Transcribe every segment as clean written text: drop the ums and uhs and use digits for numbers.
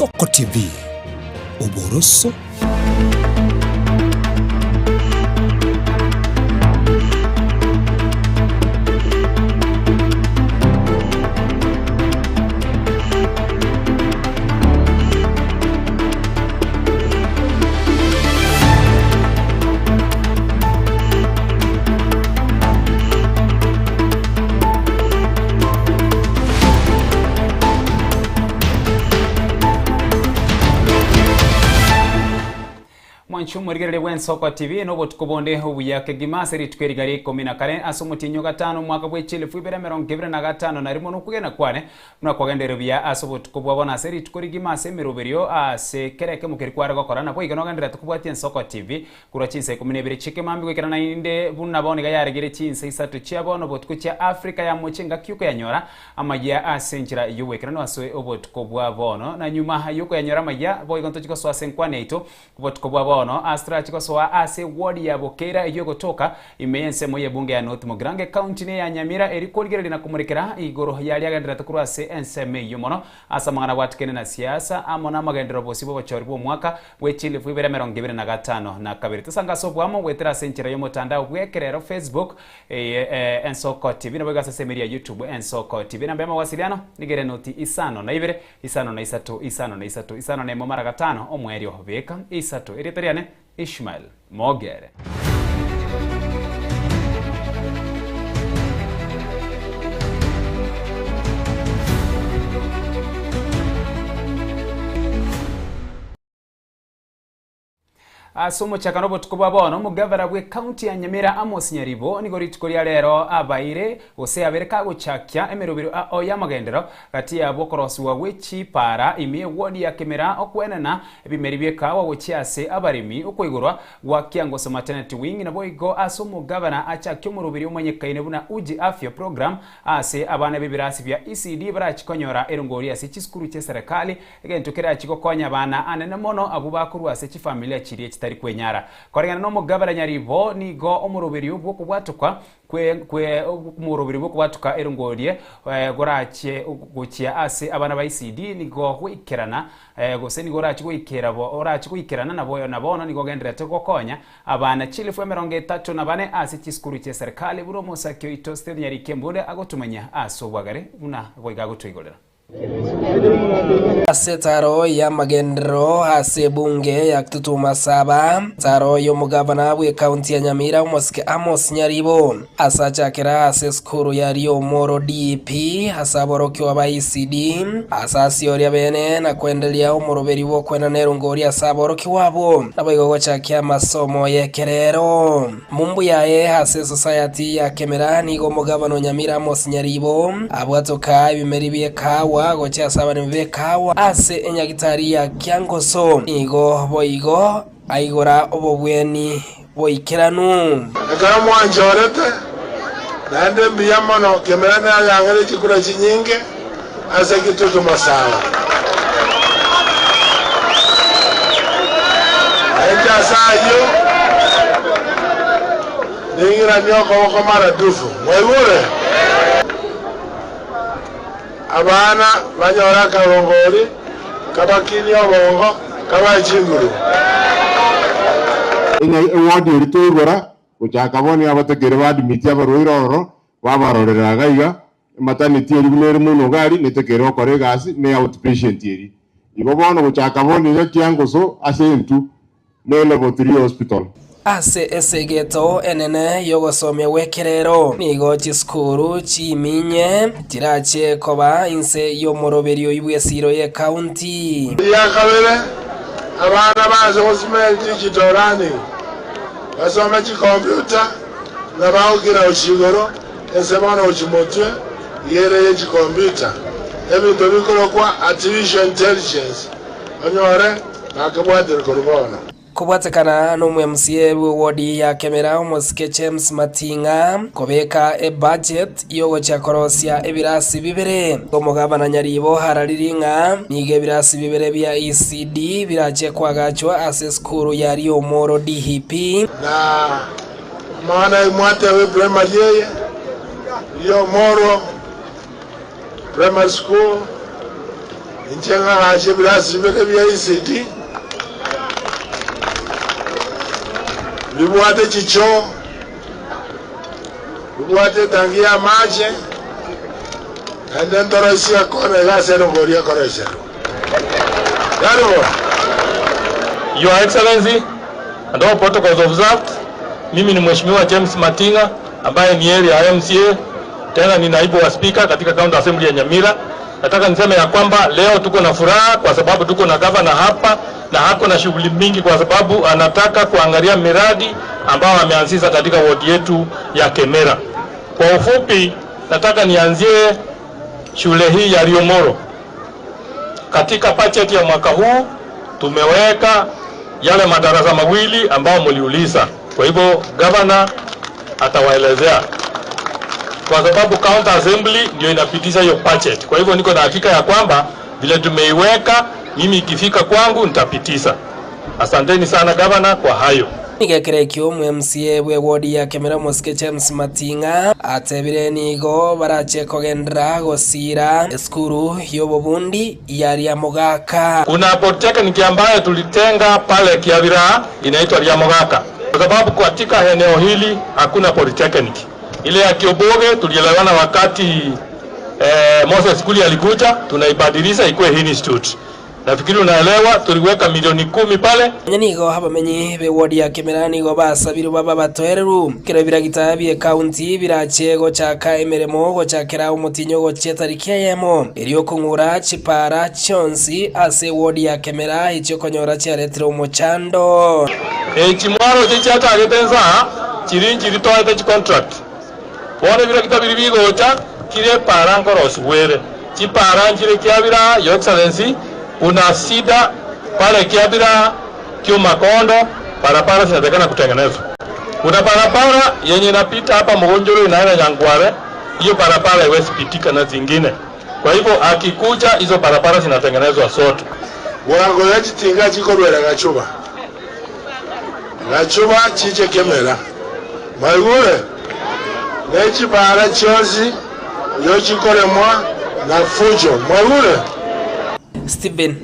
Ensoko TV, oboroso. Mwanche omorigereria bw'Ensoko TV nobotuko bonde obuya kegima ase rituko eri gari ikomi na kare ase omotienyi o gatano omwaka bwe chielfu ibere emerongo ebere na gatano na rimo nokwegena kwane Buna kwagendereire buya ase obotuko bwa bono ase rituko rigima ase emeroberio ase kera ekemo keria kware gokora, naboigo nogendererete kobwatia Ensoko TV korwa chinsa ikomi na ibere chi'ekemambia goikera naende buna bono iga yaregire chinsa isato chia bono botuko chia Africa ya mochie engaki y'okoyanyora amayia ase enchera y'oboikeranu ase obotuko bwa bono. Na nyuma y'okoyanyora amayia boigo ntochie gosoa ase enkwana yaito Obotuko bwa bono ase torache gosoa ase eward ya Bokeira eyio egotoka ime y'ensemo y'ebunge ya North Mugirango ecounty ne ya Nyamira eri korigereria na komorekera igoro yaria agendererete korwa ase ensemo eyio mono ase amang'ana abwatikene na siasa amo namagenderero bosio bw'obochori bw'omwaka bwe chilifu ibere emerongo ebere na gatano na kabere. Tosange ase oboamo goetera ase enchera y'omotandao bw'ekerero Facebook eye Ensoko TV naboigo ase esemeri ya YouTube Ensoko TV. Enamba y'amawasiliano nigo ere enoti isano na ibere Isano na isato, isano na isato, isano na emo mara gatano, omoerio beka isato. Erieta riane Ishmael Mogere. Ase omochakano obotuko bwa bono, omogavana bw'ecounty ya Nyamira Amos Nyaribo nigo rituko ria rero abaire gose abere kagochakia emerobero ao y'amagenderero gati yabo okorosiwa gwe chipara ime y'eward ya Kemera okwenena ebimeri bi'ekawa gochia ase abaremi okoigorwa gwa Kiangoso Maternity Wing naboigo ase omogavana achakia omoroberi omanyekaine buna Uji Afya Program ase abana b'ebirasi bia ECD barachi konyora erongori ase chisukuru chi'eserekali Egento kerachie gokonya abana anene mono abwo bakorwa ase chifamilia chiria chitari kwenyara. Koreng'ana nomogabera Nyaribo, nigo omoroberio bw'okobwatoka kwe kwe omoroberio bw'okobwatoka erongorie gorachie gochia ase abana ba ECD nigo goikerana gose nigo orachie goikera bo orachie goikerana nabo na bono nigo ogendererete gokonya abana chilifu 34 ase chisukuru chi'eserekari buna omosaki oito Stephen Nyariki Embunde agotomanyia ase obwagare buna boigo agotoigorera. Ase etaaro y'amagenderero ase ebunge ya Kitutu Masaba, etaaro y'omogavana bw'ecounty ya Nyamira omosike Amos Nyaribo ase achakera ase esukuru ya Riomoro DEP ase aborokigwa ba ECD ase asioria bene na kwenderia omoroberi bw'okwenana erongori ase aborokigwa abwo naboigo gochakia amasomo y'ekerero. Mumbu yaye ase esosayati ya kemera nigo omogabana o Nyamira Amos Nyaribo abwatoka ebimeri bi'ekahawa gochia ase abaremi b'ekahawa ase enyagitari ya Kiangoso. Nigo boigo aigora obobweni boikeranu. Ekero mwanchorete, naende mbuya mono, kemera nayang'ire chikura chinyinge ase Kitutu Masaba. Nainche ase ayio ning'iranie okoboko maradufu. Mwaigure? Abana banyore akarongori kabakinie obongo kabae chinguru. Ng'a eward eria twaigora, gochaka bono nigo abatekeire baadmit abarwaire ororo, babarorera iga iga, Ematernity eria buna ere moino iga aria netekeire gokora egasi ne outpatient eria. Igo bono gochaka bono iga kiangoso ase intwe ne level 3 hospital. Ase esegeto enene y'ogosomia gw'ekerero, nigo chisukuru chiminye chirache koba inse y'omoroberio oyio bw'esiiro y'ecounty. Eria kabere, abana baanse gosoma digital learning, basome chikompiuta na bagokira gochia igoro. Ense bono gochia motwe iga ere ye chikompiuta, ebinto bikorokwa artificial intelligence, onyore bakebwatire korwa bono. Kobwatekana n'omo-MCA bw'ewodi ya Kemera omosike James Mating'a kobeka ebudget y'ogochia korosia ebirasi bibere. Omogabana Nyaribo araririe ng'a nigo ebirasi bibere bia ECD birache koagachwa ase esukuru ya Riomoro DEP. Na Amang'ana ayio mwateba eprimary eye y'Omoro Primary School, Inche ng'agache ebirasi bibere bia ECD bibwate chichoo, bibwate etangi y'amache, naende ntoroisie ekona iga ase erongori ekoroiserwa. Tari bo? Your Excellency and all protocols observed, mimi ni Mheshimiwa James Mating'a ambaye ni area MCA tena ni naibu wa speaker katika County Assembly ya Nyamira. Nataka niseme ya kwamba leo tuko na furaha kwa sababu tuko na gavana hapa na hako na shughuli mingi, kwa sababu anataka kuangalia miradi ambayo ameanzisha katika wodi yetu ya Kemera. Kwa ufupi, nataka nianzie shule hii ya Riomoro. Katika bajeti ya mwaka huu tumeweka yale madarasa mawili ambayo mliuliza. Kwa hivyo gavana atawaelezea, kwa sababu county assembly ndio inapitisha hiyo budget. Kwa hivyo niko na hakika ya kwamba vile tumeiweka, mimi ikifika kwangu nitapitisha. Asanteni sana gavana kwa hayo. Nigo ekero ekio omo-MCA bw'ewodi ya Kemera omosike James Mating'a atebire nigo barache kogenderera gosiira esukuru y'obobundi ya Riamogaka. Kuna polytechnic ambayo tulitenga pale Kiavira inaitwa Riamogaka, kwa sababu katika eneo hili hakuna polytechnic. Ile ya Kioboge tulielewana wakati eh, Moses Kuli alikuja, tunaibadilisha ikuwe institute. Nafikiri unaelewa, tuliweka milioni kumi pale. Onye nigo abamenyi b'ewodi ya Kemera nigo basabirwe babe abatoereru ekero ebiragita bi'ekaunti birache gochaka emeremo gochakera omotinyi ogochia etariki eyemo erio okong'ura chipara chionsi ase ewodi ya Kemera echio okonyora chiaretire omochando. Echimwaro echi chiachagete nsa chiri nchiri toete chicontract. Bono ebiragita biria bigocha kire epara nkorosibwere. Chipara nchire kiabira, Your Excellency, kuna shida pale Kiabira, Kiumakondo, barabara zinatakikana kutengenezwa. Kuna barabara yenye inapita hapa Mugonjoro inaenda Nyangware, hiyo barabara haiwezi pitika na zingine. Kwa hivyo akikuja hizo barabara zinatengenezwa zote. Bwango ya chitinga chikorwera Gachuba, Gachuba chiche Kemera, mwaigure ne chipara chionsi yo chikoremwa na fujo, mwaigure. Stephen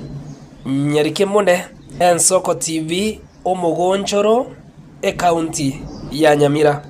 Nyarikemune, Ensoko TV, Omogonchoro, Ekaunti ya Nyamira.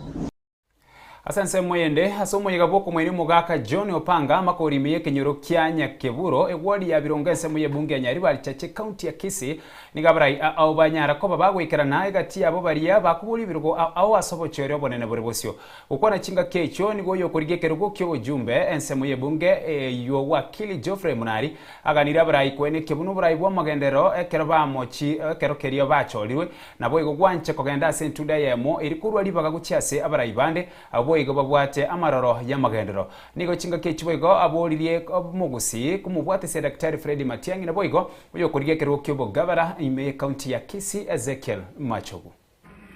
Ase ensemo eyende, ase omoyega bw'okomoinia omogaka John Opanga amakori ime y'ekenyoro kia Nyakeburo, eward ya Birongo ensemo y'ebunge ya Nyaribari Chache county ya Kisii, nigo abarai ao banyara koba bagoikerana egati yabo baria bakoboria ebirogo ao ase obochore obonene bore bosio. Gokwana chingaki echio nigo oyokorigia ekerogo ki'obojumbe ensemo y'ebunge eyio Wakili Geoffrey Munari aganirie abarai koenekia buna oborai bw'amagenderero ekero bamochi ekero keria bachorirwe Naboigo gwanche kogenda ase entunda eyemo eri korwa ribaga gochia ase abarai bande, abwo boigo babwate amaroro y'amagenderero. Nigo chingaki echi boigo aboririe omogusii komobwatesia Daktari Fred Matiang'i naboigo oyokorigia ekerogo ki'obogabara ime y'ecounty ya Kisii Ezekiel Machogu.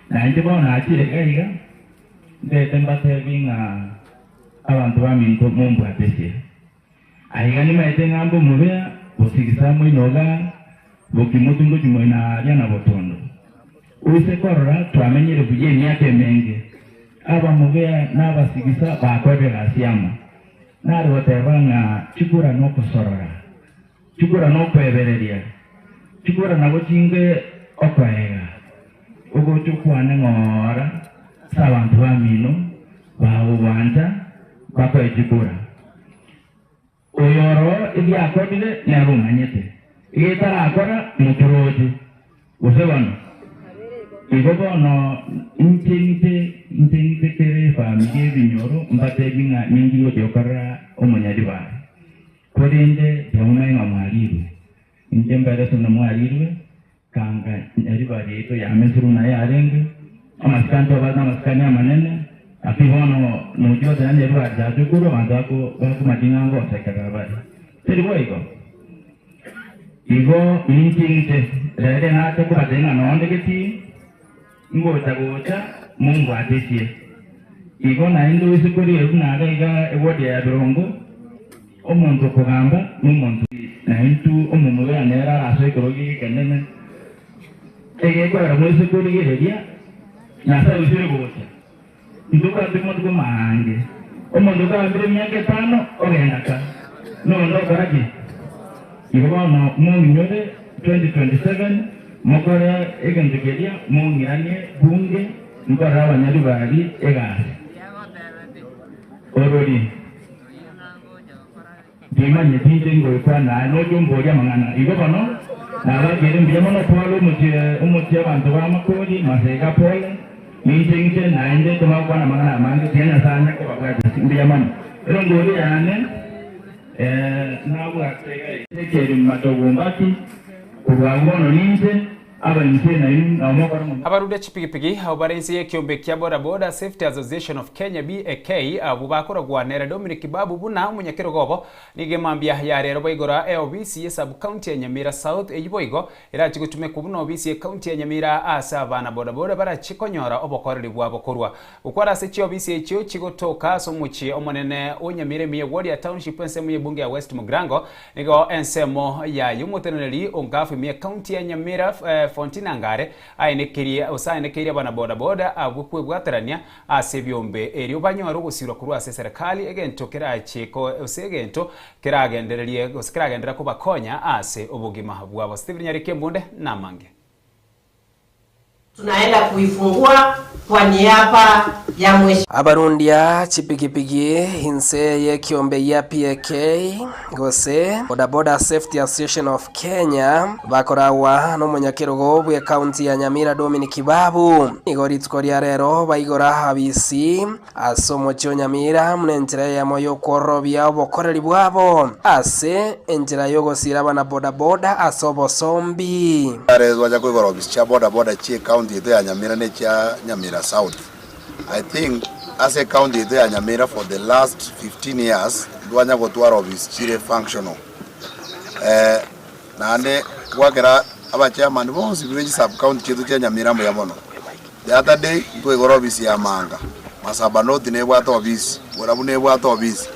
Na inche bono nachire iga iga, ntete mbatebi ng'a abanto baminto mombwatesie. Aiga nimaete ng'a mbomobea gosigisa moino iga bokimotu ngochia moino aaria na botondo. Oise korora twamenyire buya emiaka emenge, abamobea na abasigisa bakorire egasi amo. Nare goteba ng'a chikura nokosorora, chikura nokwebereria, chikura nabo chinge okoega, ogocha okwane ng'ora ase abanto bamino bagogwancha bakoe chikura. Oyoro ebiakorire nere omanyete, egetarakora motoroche, gose bono. Igo bono inche ng'ite inche ng'ite kera efamiri ebinyoro mbatebi ng'a ninki ngochia gokorera omonyaribare. Korende tiamomanye ng'a mwarirwe. Inche mbere ase buna mwarirwe, kanga nyaribari yaito ya Misiri buna yarenge, amasikani twabwate amasikani amanene, Ase bono nochia goteba nyaribari yacha korwa abanto bakomanya ng'a ngosekerera bare. Teri boigo? Igo ninche inche rere nache kobatebia ng'a nonde getii, ngocha gocha mombwatesie. Igo naende oise korigereria buna iga iga ewodi ya Birongo, omonto okogamba nomonto naintwe omomura nere arasoe ekerogo ekenene, egekorera moise korigereria Nyasae oisire gocha. Intobwate amatuko maange. Omonto okagambire emiaka etano ogenda ka, nonde okora ki? Igo bono mong'inyore 2027 mokore egento keria mong'iranie bunge nkorere abanyaribari egasi. Orori. Timanyeti inche ngoikwana aye nochia omborie amang'ana. Igo bono nabakeire mbuya mono Pole omochie omochie abanto ba Makori, Masega pole, ninche inche naende tibagokwana amang'ana amange, tiga Nyasae anye kobabwatesia. Mbuya mono. Erongori yane nabwate iga Ezekiel Matogumbati, korwa agwo bono ninche. Abarudia chipigipigi abwo bare inse y'ekiombe kia Boda Boda Safety Association of Kenya, BAK, abwo bakoragwa nere Dominic Babu buna omonyakerogo obo, nigo emambia ya rero baigora eobisi ye sub county ya Nyamira South eyio boigo erache gotumekwa buna obisi ye county ya Nyamira ase abana boda boda barache konyora obokoreri bwabo korwa gokwara ase chiobisi echio chigotoka ase omochie omonene o Nyamira ime ye Woria Township ensemo y'ebunge ya West Mugirango Nigo ensemo yaye omoteneneri o Ngafu ime y'Ekaunti ya Nyamira Fontina Ngare aenekerie gose aenekeirie abana boda boda abwo kwebwaterania ase ebiombe erio banyore ogosirwa korwa ase eserekari egento kerache gose egento keragendererie gose keragenderere kobakonya ase obogima bwabo. Stephen Nyariki Embunde namange. Tunaenda kuifungua kwa niaba ya Mheshimiwa. Abarundia chipigipigi inse y'ekiombe gia PAK gose Boda Boda Safety Association of Kenya bakoragwa nomonyakerogo bw'ecounty ya Nyamira Dominic Babu nigo rituko ria rero baigora abisi Ase omochie o Nyamira buna enchera eyemo y'okwororobia obokoreri bwabo ase enchera y'ogosiira abana bodaboda ase obosombi. Are twacha koigora ofisi chia boda boda chie county yaito ya Nyamira ne chia Nyamira South. I think ase ecounty yaito ya Nyamira for the last 15 years ntwanya gotwara ofisi chire functional. Naende gwakera aba chairman bonsi be chi sub county chiaito chia Nyamira mbuya mono. The other day ntwaigora ofisi ya Manga, Masaba North nebwate ofisi, Borabu nebwate ofisi.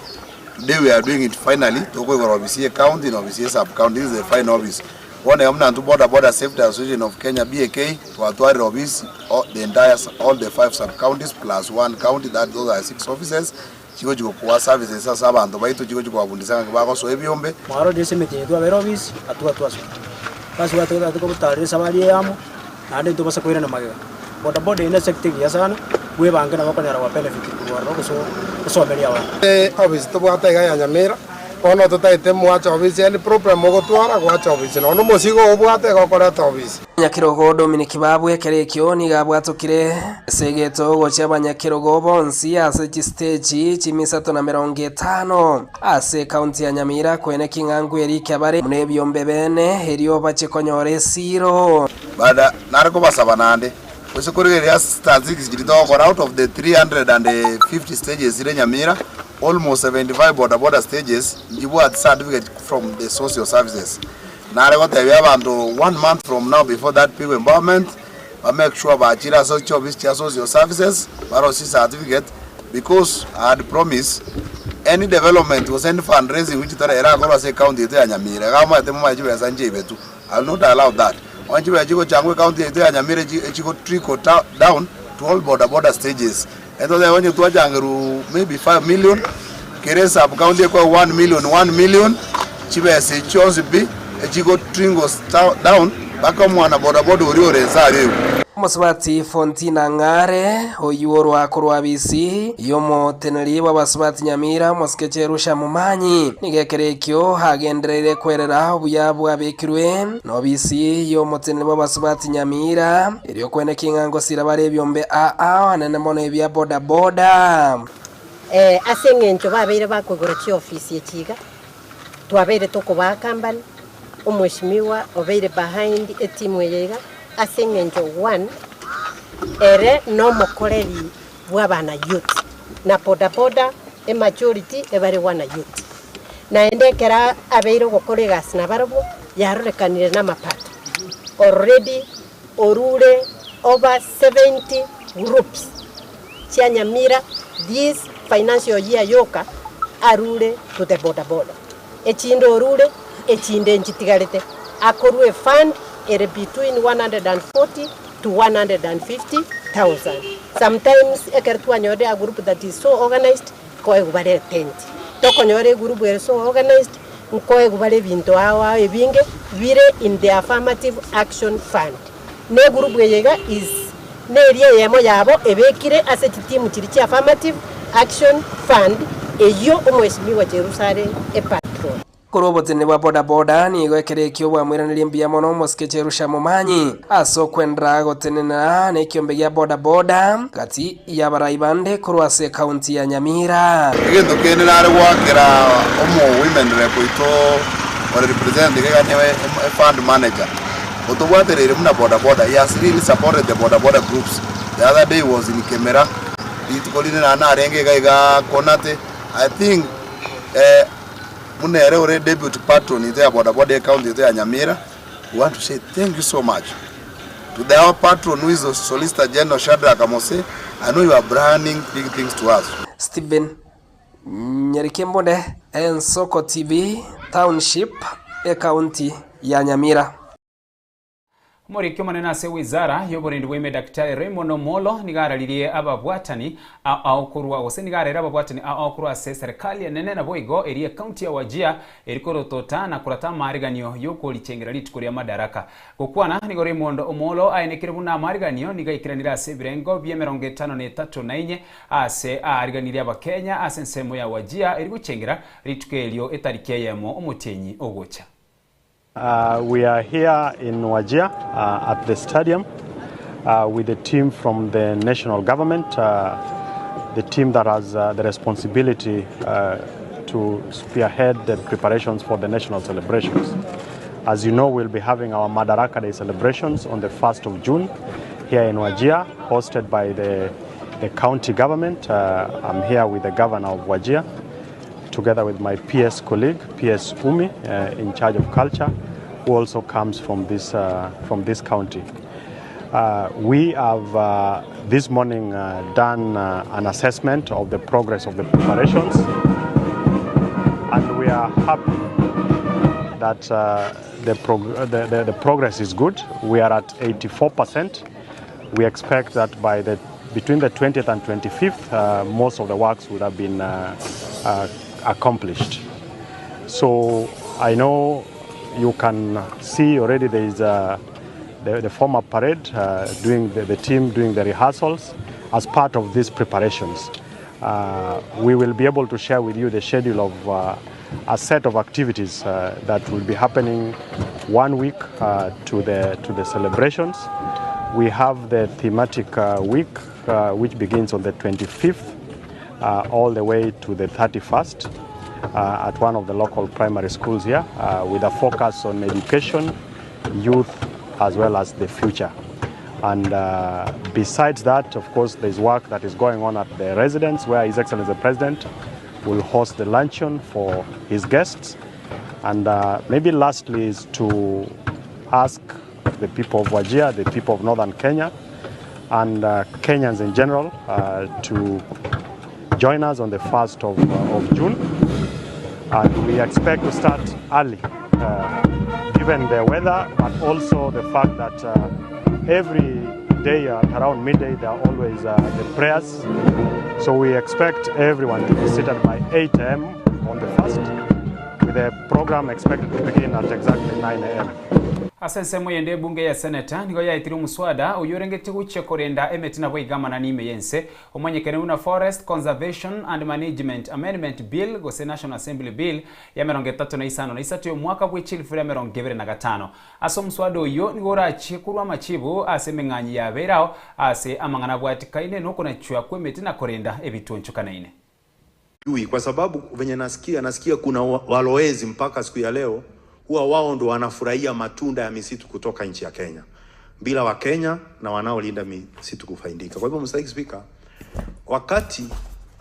Today we are doing it finally, tokoigora ofisi ye county na ofisi ye sub county, this is the final office. Bono iga buna intwe Boda Boda Safety Association of Kenya BAK twatwarire ofisi the entire all the five sub counties plus one county that those are six offices. Chigochia gokoa services ase abanto baito, chigochia kobabundisia ng'aki bagosoa ebiombe. Mwarorire ase emechie yaito abeire obisi, atwo atwasoka. Twasuka totagete kobotarera esabari eye amo, naende ntobasa koirana magega. Boda boda eye ne sector engiya sana, bwebange nabo okonyora gwa benefit korwa ororo gose osomerie abana. Ofisi tobwate iga ya Nyamira, bono totagete mwache ofisi any problem ogotwara gwacha ofisi nonya omosigo obwate iga okoreta ofisi. Nyakerogo Dominic Babu ekero ekio nigo abwatokire ase egeto gochia abanyakerogo bonsi ase chisteji chimisato na merongo etano ase ekaunti ya Nyamira koeneki ng'a nkwerike bare buna ebiombe bene erio bache konyora esiiro. Baada nare kobasaba naende, gose korigereria ase statistics chiria togokora out of the 350 stages chire Nyamira, almost 75 boda boda stages nchibwati certificate from the social services. Nare gotebia abanto one month from now before that people empowerment ba make sure bachire ase chiofisi chia social services barosie certificate because I had promised any development gose any fundraising which tore erakorwe ase ecounty yaito ya Nyamira iga omanyete momanye chibesa nchibe tu I will not allow that. Onye chibesa chigochangwa ecounty yaito ya Nyamira echigo trickle down to all boda boda stages. Etotebe onye twachangerwe maybe 5 million, kera esub county ekoegwa 1 million 1 million, chibesa echi chionsi pi echigo trinkle down mpaka omwana boda boda oria ore inse aria igwe. Omosubati Fontina Ng'are, oyio orwa korwa Bisi y'omoteneri bw'abasubati Nyamira, omosike Cherusha Momanyi, nigo ekero ekio agendereire kwerera obuya bwabekirwe n'obisi y'omoteneri bw'abasubati Nyamira. Erio kwene ki ng'a ngosira bare ebiombe aa anene mono ebia boda boda. Ee, ase engencho babeire bakoigora chiofisi echi iga, twabeire tokobaa company, omweshimiwa obeire behind etimu eye iga, ase engencho one, ere nomokoreri bw'abana youth, na boda boda emajority ebare wana youth. Naende ekero abeire ogokora egasi nabarabwo, yarorekanire namapato. Already orure over 70 groups chia Nyamira this financial year yoka arure to the boda boda. Echinde orure, echinde nchitigarete. Akorwa efund ere between 140 to 150,000. Sometimes ekero twanyorire a group that is so organized, nkoegwa bare etent. Tokonyora egroup ere so organized, Nkoegwa bare ebinto ao ao ebinge bire in the Affirmative Action Fund. Na egurupu eye iga is neria eyemo yabo ebekire ase chitimu chiria chia Affirmative Action Fund eyio Omwesimigwa Cherusa are epatron. Korwa oboteneni bwa bodaboda nigo ekero ekio bwamoiranerie mbuya mono omosike Jerusha Momanyi ase okwenderera gotenena nekiombe gia bodaboda gati y'abarai bande korwa ase ekaunti ya Nyamira. Egento kende nare goakera omo women rep oito ore represent iga iga niwe efund manager otobwatereire buna boda boda he has really supported the boda boda groups the other day he was in Kemera rituko rinde naende narenge iga iga Konate I think eh buna ere ore deputy patron ito ya boda boda ecounty ito ya Nyamira we want to say thank you so much to the our patron who is the Solicitor General Shadrack Mose, I know you are planning big things to us. Stephen Nyarikembode, Ensoko TV, Township, Ekaunti ya Nyamira. Omoriki omonene ase Wizara y'oborendi bwa ime Daktari Raymond Omollo nigo araririe ababwatani ao ao korwa gose nigo arere ababwatani ao ao korwa ase eserekali enene naboigo eria ecounty ya Wajir eri korotota na korata amaariganio y'okorichengera rituko ria Madaraka. Gokwana nigo Raymond Omollo aenekire buna amaariganio nigo aikeranire ase ebirengo bi'emerongo etano na etato na inye ase aariganirie abakenya ase ensemo ya Wajir eri gochengera rituko erio etariki eyemo omotienyi ogocha. We are here in Wajir at the stadium with a team from the national government, the team that has the responsibility to spearhead the preparations for the national celebrations. As you know, we'll be having our Madaraka Day celebrations on the 1st of June here in Wajir, hosted by the, the county government. I'm here with the governor of Wajir, together with my PS colleague, PS Umi, in charge of culture, who also comes from this, from this county. We have this morning done an assessment of the progress of the preparations, and we are happy that the, prog- the, the, the progress is good. We are at 84%. We expect that by the between the 20th and 25th, most of the works would have been accomplished. So I know you can see already there is the, the former parade doing the, the team doing the rehearsals as part of these preparations. We will be able to share with you the schedule of a set of activities that will be happening one week to the to the celebrations. We have the thematic week, which begins on the 25th all the way to the 31st at one of the local primary schools here, with a focus on education, youth, as well as the future. And besides that, of course, there's work that is going on at the residence where His Excellency the President will host the luncheon for his guests. And maybe lastly is to ask the people of Wajir, the people of Northern Kenya, and Kenyans in general to join us on the 1st of, of June. And we expect to start early, given the weather, but also the fact that every day at around midday there are always the prayers. So we expect everyone to be seated by 8 a.m. on the 1st, with the program expected to begin at exactly 9 a.m. Ase ensemo yende ebunge ya Seneta nigo yaetire omuswada oyio orengetie gochia korenda emeti nabo igamana n'ime y'ense omanyekene buna Forest Conservation and Management Amendment Bill gose National Assembly Bill ya 35 ya omwaka bwe chilifu ria 25. Ase omuswada oyio nigo orachie korwa amachibu ase emeng'anyi yabeire ao ase amang'ana abwatikaine na okonachwa kw'emeti na korenda ebitonchokanaine. Jui, kwa sababu venye nasikia nasikia kuna walowezi mpaka siku ya leo huwa wao ndo wanafurahia matunda ya misitu kutoka nchi ya Kenya bila Wakenya na wanaolinda misitu kufaidika. Kwa hivyo, Mstahiki Spika, wakati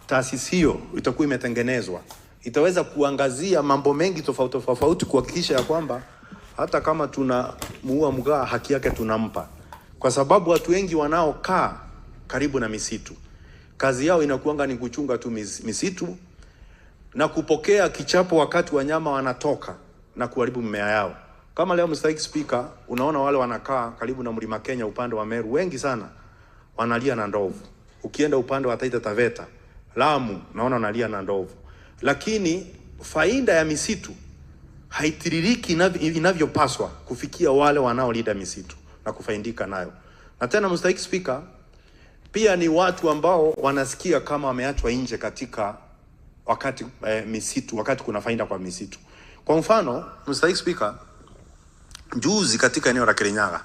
taasisi hiyo itakuwa imetengenezwa itaweza kuangazia mambo mengi tofauti tofauti kuhakikisha ya kwamba hata kama tunamuua mgaa haki yake tunampa, kwa sababu watu wengi wanaokaa karibu na misitu kazi yao inakuanga ni kuchunga tu misitu na kupokea kichapo wakati wanyama wanatoka na kuharibu mimea yao. Kama leo Mstahiki Spika, unaona wale wanakaa karibu na Mlima Kenya upande wa Meru wengi sana wanalia na ndovu. Ukienda upande wa Taita Taveta, Lamu, naona wanalia na ndovu. Lakini faida ya misitu haitiririki inavyopaswa kufikia wale wanaolinda misitu na kufaidika nayo. Na tena Mstahiki Spika, pia ni watu ambao wanasikia kama wameachwa nje katika wakati misitu, wakati kuna faida kwa misitu. Kwa mfano, Mstahiki Spika, juzi katika eneo la Kirinyaga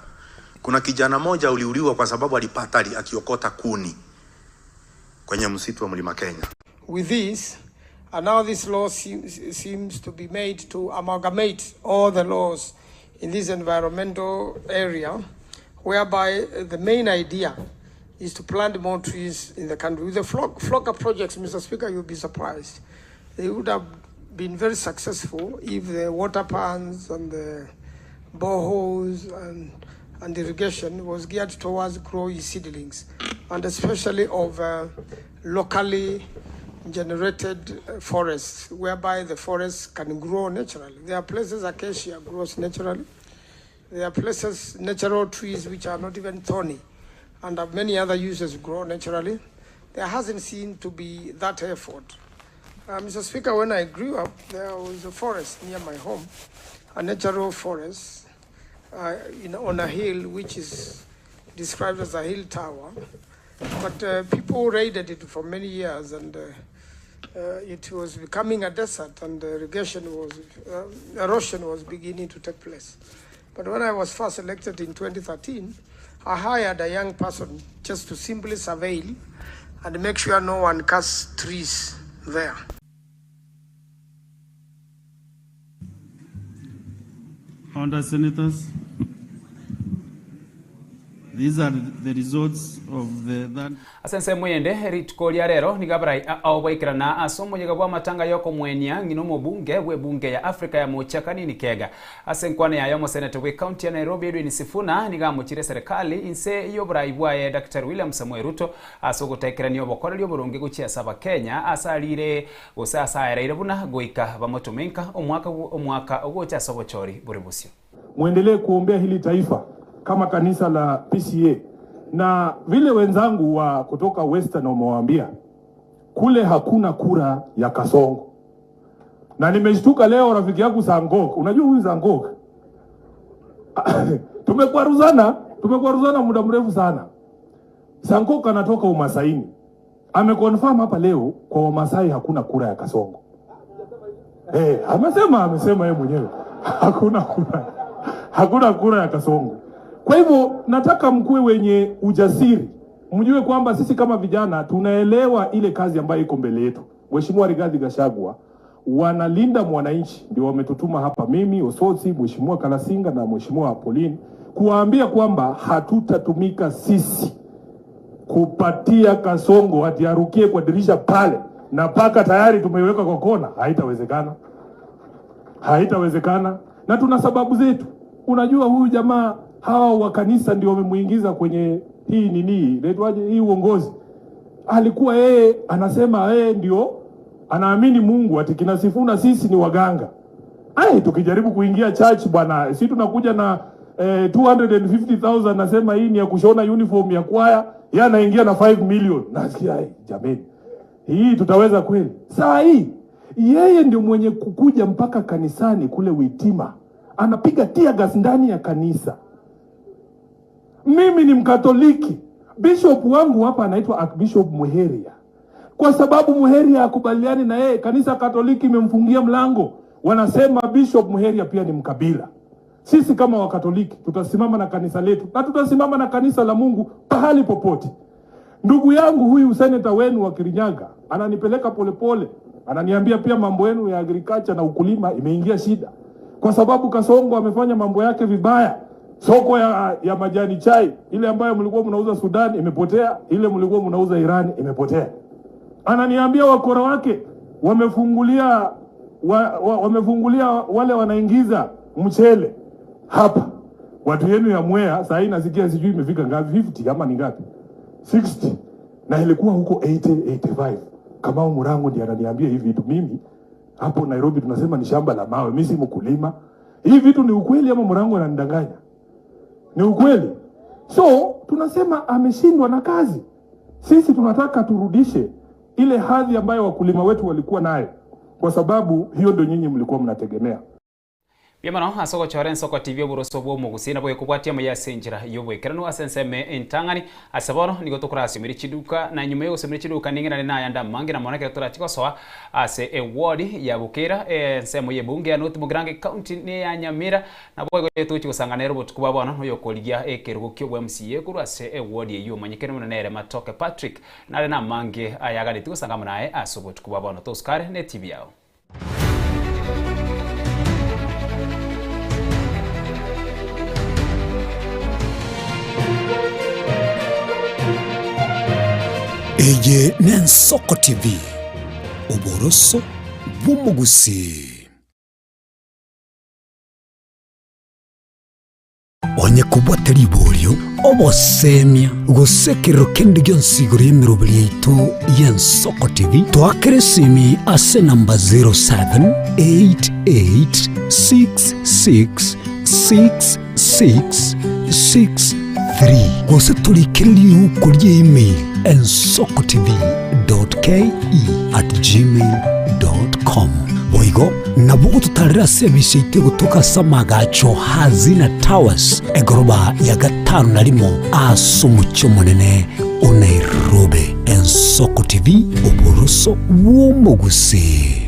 kuna kijana moja uliuliwa kwa sababu alipata akiokota kuni kwenye msitu wa Mlima Kenya. With this, and now this law seems to be made to amalgamate all the laws in this environmental area, whereby the main idea is to plant more trees in the country. With the FLLoCA projects, Mr. Speaker, you'll be surprised. They would have been very successful if the water pans and the boreholes and irrigation was geared towards growing seedlings, and especially of locally generated forests, whereby the forests can grow naturally. There are places acacia grows naturally. There are places natural trees which are not even thorny and have many other uses grow naturally. There hasn't seemed to be that effort. Mr. Speaker, when I grew up, there was a forest near my home, a natural forest on a hill which is described as a hill tower. But people raided it for many years, and it was becoming a desert, and erosion was beginning to take place. But when I was first elected in 2013, I hired a young person just to simply surveil and make sure no one cuts trees there. Honourable Senators, these are the results of the that Ase ensemo eyende, rituko ria rero nigo abarai ao baikerana ase omoyega bw'amatanga y'okomwenia ng'ina omobunge bw'ebunge ya Africa ya Mocha Kanini Kega. Ase enkwana yaye omoseneta bw'ecounty ya Nairobi Edwin Sifuna nigo amochire eserekali inse y'oborai bwaye Daktari William Samoei Ruto ase ogotekerania obokoreri oboronge gochia ase abakenya ase arire gose ase aereire buna goika bamotome inka omwaka omwaka ogocha ase obochori bore bosio. Muendelee kuombea hili taifa kama kanisa la PCA na vile wenzangu wa kutoka Western wamewaambia kule hakuna kura ya Kasongo. Na nimeshtuka leo rafiki yangu Sangok, unajua huyu Sangok tumekwaruzana muda mrefu sana. Sangok anatoka Umasaini. Ameconfirm hapa leo kwa Wamasai hakuna kura ya Kasongo. Amesema yeye mwenyewe. Hakuna kura. Hakuna kura ya Kasongo. Kwa hivyo nataka mkuwe wenye ujasiri. Mjue kwamba sisi kama vijana tunaelewa ile kazi ambayo iko mbele yetu. Mheshimiwa Rigathi Gachagua wanalinda mwananchi, ndio wametutuma hapa mimi, Osotsi, Mheshimiwa Kalasinga na Mheshimiwa Pauline kuwaambia kwamba hatutatumika sisi kupatia Kasongo ati arukie kwa dirisha pale na paka tayari tumeiweka kwa kona. Haitawezekana. Haitawezekana. Na tuna sababu zetu. Unajua huyu jamaa hawa wa kanisa ndio wamemuingiza kwenye hii nini, inaitwaje hii uongozi. Alikuwa yeye anasema yeye ndio anaamini Mungu, ati kina Sifuna sisi ni waganga. Ai, tukijaribu kuingia church bwana, si tunakuja na 250,000, nasema hii ni ya kushona uniform ya kwaya, yeye anaingia na 5 million. Nasikia ai, jameni, hii tutaweza kweli? Saa hii yeye ndio mwenye kukuja mpaka kanisani kule Witima, anapiga tear gas ndani ya kanisa. Mimi ni Mkatoliki. Bishop wangu hapa anaitwa Archbishop Muheria. Kwa sababu Muheria hakubaliani na yeye, kanisa Katoliki imemfungia mlango. Wanasema Bishop Muheria pia ni mkabila. Sisi kama Wakatoliki tutasimama na kanisa letu na tutasimama na kanisa la Mungu pahali popote. Ndugu yangu huyu senator wenu wa Kirinyaga ananipeleka polepole, ananiambia pia mambo yenu ya agriculture na ukulima imeingia shida kwa sababu Kasongo amefanya mambo yake vibaya. Soko ya majani chai ile ambayo mlikuwa mnauza Sudan imepotea, ile mlikuwa mnauza Iran imepotea. Ananiambia wakora wake wamefungulia wale wanaingiza mchele hapa. Watu yenu ya Mwea saa hii nasikia sijui imefika ngapi, 50 ama ni ngapi? 60. Na ilikuwa huko 80, 85. Kamau Murango ndiye ananiambia hivi vitu. Mimi hapo Nairobi tunasema ni shamba la mawe, mimi si mkulima. Hii vitu ni ukweli ama Murango ananidanganya? Ni ukweli. So tunasema ameshindwa na kazi. Sisi tunataka turudishe ile hadhi ambayo wakulima wetu walikuwa nayo, kwa sababu hiyo ndio nyinyi mlikuwa mnategemea. Mbuya mono ase ogochora ensoko TV oboroso bw'omogusii nabo ekobwatia amaya ase enchera y'oboikeranu ase ensemo entang'ani. Ase bono nigo tokorasiomeria chiduka na nyuma y'ogosiomeria chiduka ning'irane nayande amange na mono ekero torachi gosoa ase eward ya Bukira ensemo y'ebunge ya North Mugirango ecounty neya Nyamira Naboigo togochia gosangana nere obotuko bwa bono, oyokorigia ekerogo ki'obwa MCA korwa ase eward eyio omanyekene buna nere Matoke Patrick, nare namange ayaganetie gosanga amo naye ase obotuko bwa bono. Tosukare ne TV yao. Eye n'Ensoko TV, oboroso bw'omogusii. Onye kobwate riborio, obosemia, gose ekerero kende gionsi igoro y'emeroberi yaito y'Ensoko TV, toakere esimi ase enamba 0788666663 gose torikere riuko rie email ensokotv.ke@gmail.com. Boigo Nabo gototarera ase emisa yaito egotoka ase amaagacho Hazina Towers, egoroba ya gatano na rimo ase omochie omonene o Nairobi. Ensoko TV, oboroso bw'omogusii.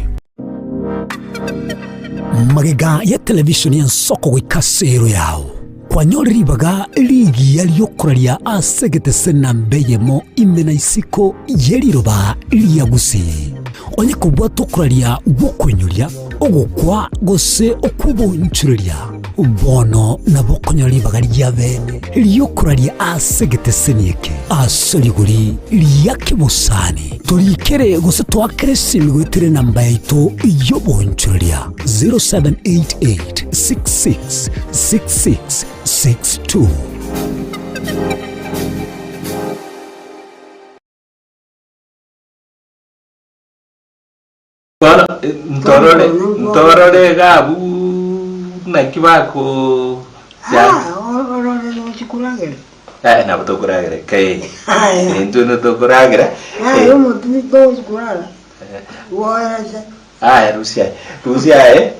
Magega ya televisheni y'Ensoko goika ase ero yao, kwanyorire ribaga rigiya riokoraria ase egetese namba eyemo ime na isiko ye riroba ria Gusii. Onye kobwata okoraria gw'okoinyoria, ogokwa, gose okw'obonchoreria, bono nabo okonyora ribaga ria bene ri'okoraria ase egeteseni eke ase rigori ria kebosani. Torikere gose toakere esimi goetera enamba yaito y'obonchoreria 0788 66 66 62. Bono ntorore ntorore iga abwo naki bako Eh, nabo tokoragera kai intwe no tokoragera Aya rusia aye rusia aye.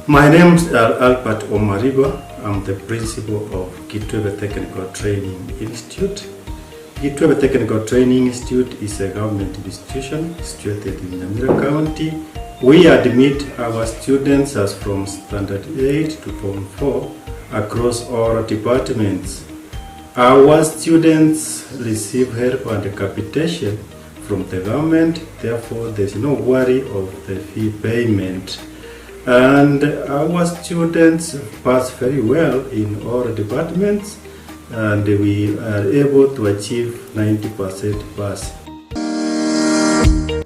My name is Albert Omariba. I'm the principal of Kitwebe Technical Training Institute. Kitwebe Technical Training Institute is a government institution situated in Nyamira County. We admit our students as from Standard 8 to Form 4 across all departments. Our students receive help and capitation from the government, therefore there's no worry of the fee payment. And our students pass very well in all departments and we are able to achieve 90% pass.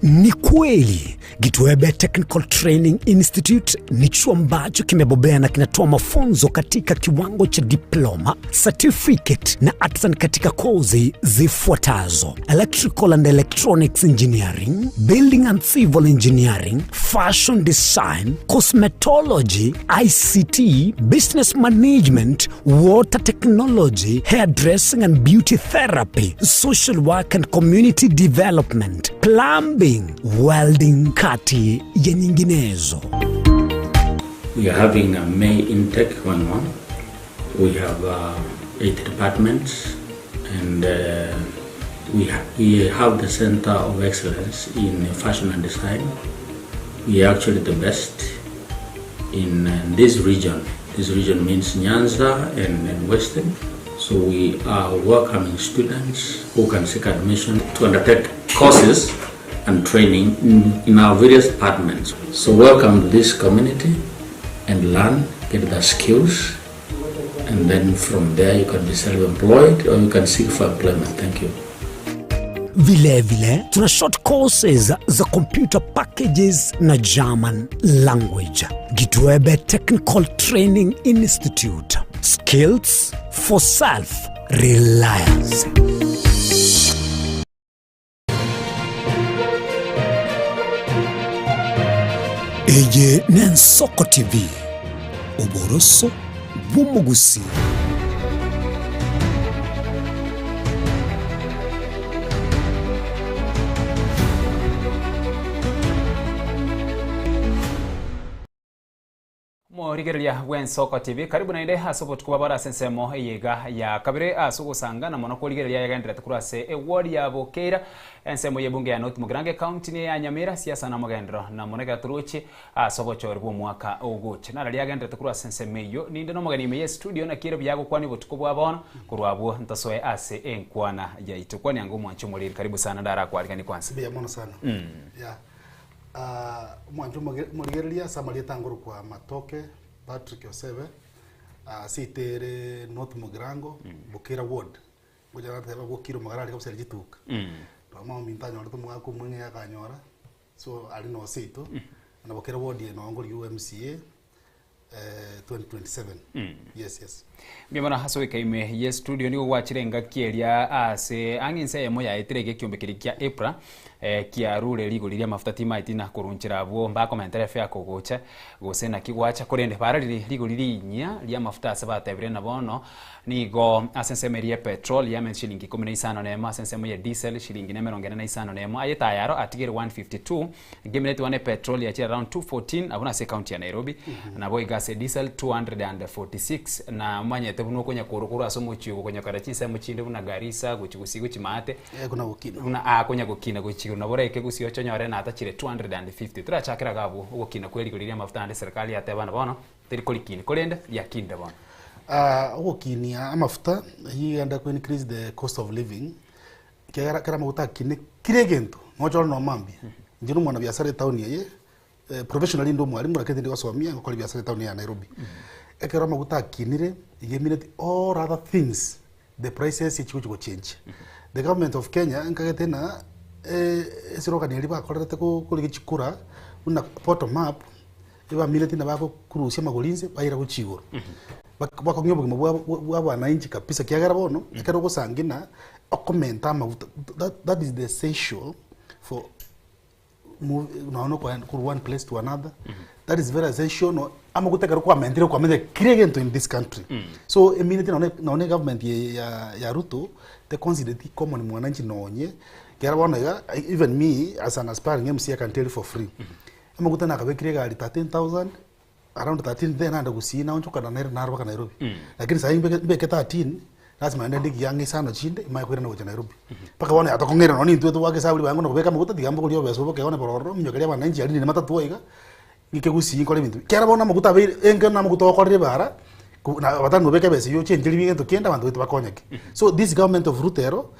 Ni kweli Gitwebe Technical Training Institute ni chuo ambacho kimebobea na kinatoa mafunzo katika kiwango cha diploma, certificate na artisan katika kozi zifuatazo: electrical and electronics engineering, building and civil engineering, fashion design, cosmetology, ICT, business management, water technology, hairdressing and beauty therapy, social work and community development, plumbing, welding, kati ya nyinginezo. We are having a May intake going on. We have 8 departments and we, ha we have the Center of Excellence in Fashion and Design. We are actually the best in this region. This region means Nyanza and, and Western. So we are welcoming students who can seek admission to undertake courses and training in, in our various departments. So welcome to this community and learn, get the skills, and then from there you can be self-employed or you can seek for employment. Thank you. Vile vile tuna short courses za computer packages na German language. Gitwebe Technical Training Institute. Skills for self reliance. Eye n'Ensoko TV, oboroso bw'omogusii. Omorigereria bw'Ensoko TV, karibu naende ase obotuko bwa bono ase ensemo eye iga ya kabere ase ogosangana mono korigereria yagendererete korwa ase eward ya Bokeira, ensemo y'ebunge ya North Mugirango ecounty niye ya Nyamira, siasa na omogenderero na mono ekero toroche ase obochori bw'omwaka ogocha. Nararia agendererete korwa ase ensemo eyio, ninde nomogeni ime y'estudio naki ere buya agokwania obotuko bwa bono, korwa abwo ntosoe ase enkwana yaito. Kwania ango omwanche omoriri, karibu sana ndarakwariganie kwanza. Mbuya mono sana. Yeah. Ah, omwancho omoge- omorigereria ase amarieta ngorokwa Matoke Patrick Osebe, ah, ase ite ere North Mugirango, Bukira ward. Ngocha nateba Bukira omogara aria kabisa chituka. Mama ominto anyorete omogaka omong'e akanyora, so aria noo seito, na Bukira ward eye noo ngorigia MCA, 2027. Yes, yes. Mbuya mono ase goika ime ye studio nigo gwachire engaki eria ase ang'e ense eyemo yaetire iga ekiombe keria kia EPRA eh, kiarure rigori ri'amafuta timaeti na korunchera abwo mbakomentera efare kogocha gose naki gwacha korende bararire rigori rinyia ri'amafuta ase batebire na bono nigo ase ensemo eria ya petrol yame shilingi ikomi na isano na emo ase ensemo ya diesel shilingi na emerongo ene na isano na emo aye tayaro atigere 152 Nkemineti one epetrol yachire around 214 abwo nase ecounty ya Nairobi, nabo iga ase diesel 246 na omanyete buna okonya korwa korwa ase omochie ogo konya kogenda chinsemo chinde buna Garissa gochia gusii gochia maate Eh, buna gokina. buna aa konya gokina gochia igoro nabo oraike gusii oche onyore natachire 250 torachakera iga abwo ogokina kwe rigori ri'amafuta naende serikali yateba buna bono teri korikini korende riakinire bono. Ah, ogokinia amafuta eyio egenda ko increase the cost of living Ekiagera ekero amaguta akine kera egento nochore noo mambia. Inche na omwanabiasara etown eye, professionally inde omwalimu lakini tindi gosomia ngokora ebiasara etown eye ya Nairobi. Ekero amaguta akinire, iga emineti all other things the prices chigochi gochenjia. The government of Kenya nkagete ng'a eslogan eria bakorerete ko korigia chikura buna bottom up, ebamineti nabo bagokurusia amagori inse baira gochia igoro. Bak- bakong'ia obogima bwa bwa abananchi kabisa ekiagera bono, ekero ogosangina, okomenta amaguta that that is the essential for move nonya na okoenda korwa one place to another, that is very essential no amaguta ekero kwamentire kwamenya kera egento in this country. So emineti nonye nonye egovernment eye ya ya Ruto, teconsidereti common mwananchi nonye, ekiagera bono iga, even me as an aspiring MCA I can tell you for free, amaguta nakabekire egari 13,000. around 13 then naende gusii naonchoka na naro mpaka Nairobi lakini sahi mbeke mbeke 13 lazima naende ndigie ang'e isano chinde imanye koirana gocha Nairobi mpaka bono yatokong'eire nonye intwe tobwake esabu ribaga ng'a kobeka amaguta tiga mbogorie obesa obo keone bororo minyokerie abananchi aria ninde matatu iga ng'ike gusii nkore ebinto bi. Ekero bono amaguta abeire enke na amaguta ogokorera ebara ko na abatari nobeke ebesa eywo ochencherie egento kende abanto baito bakonyeke. So this government of Ruto ero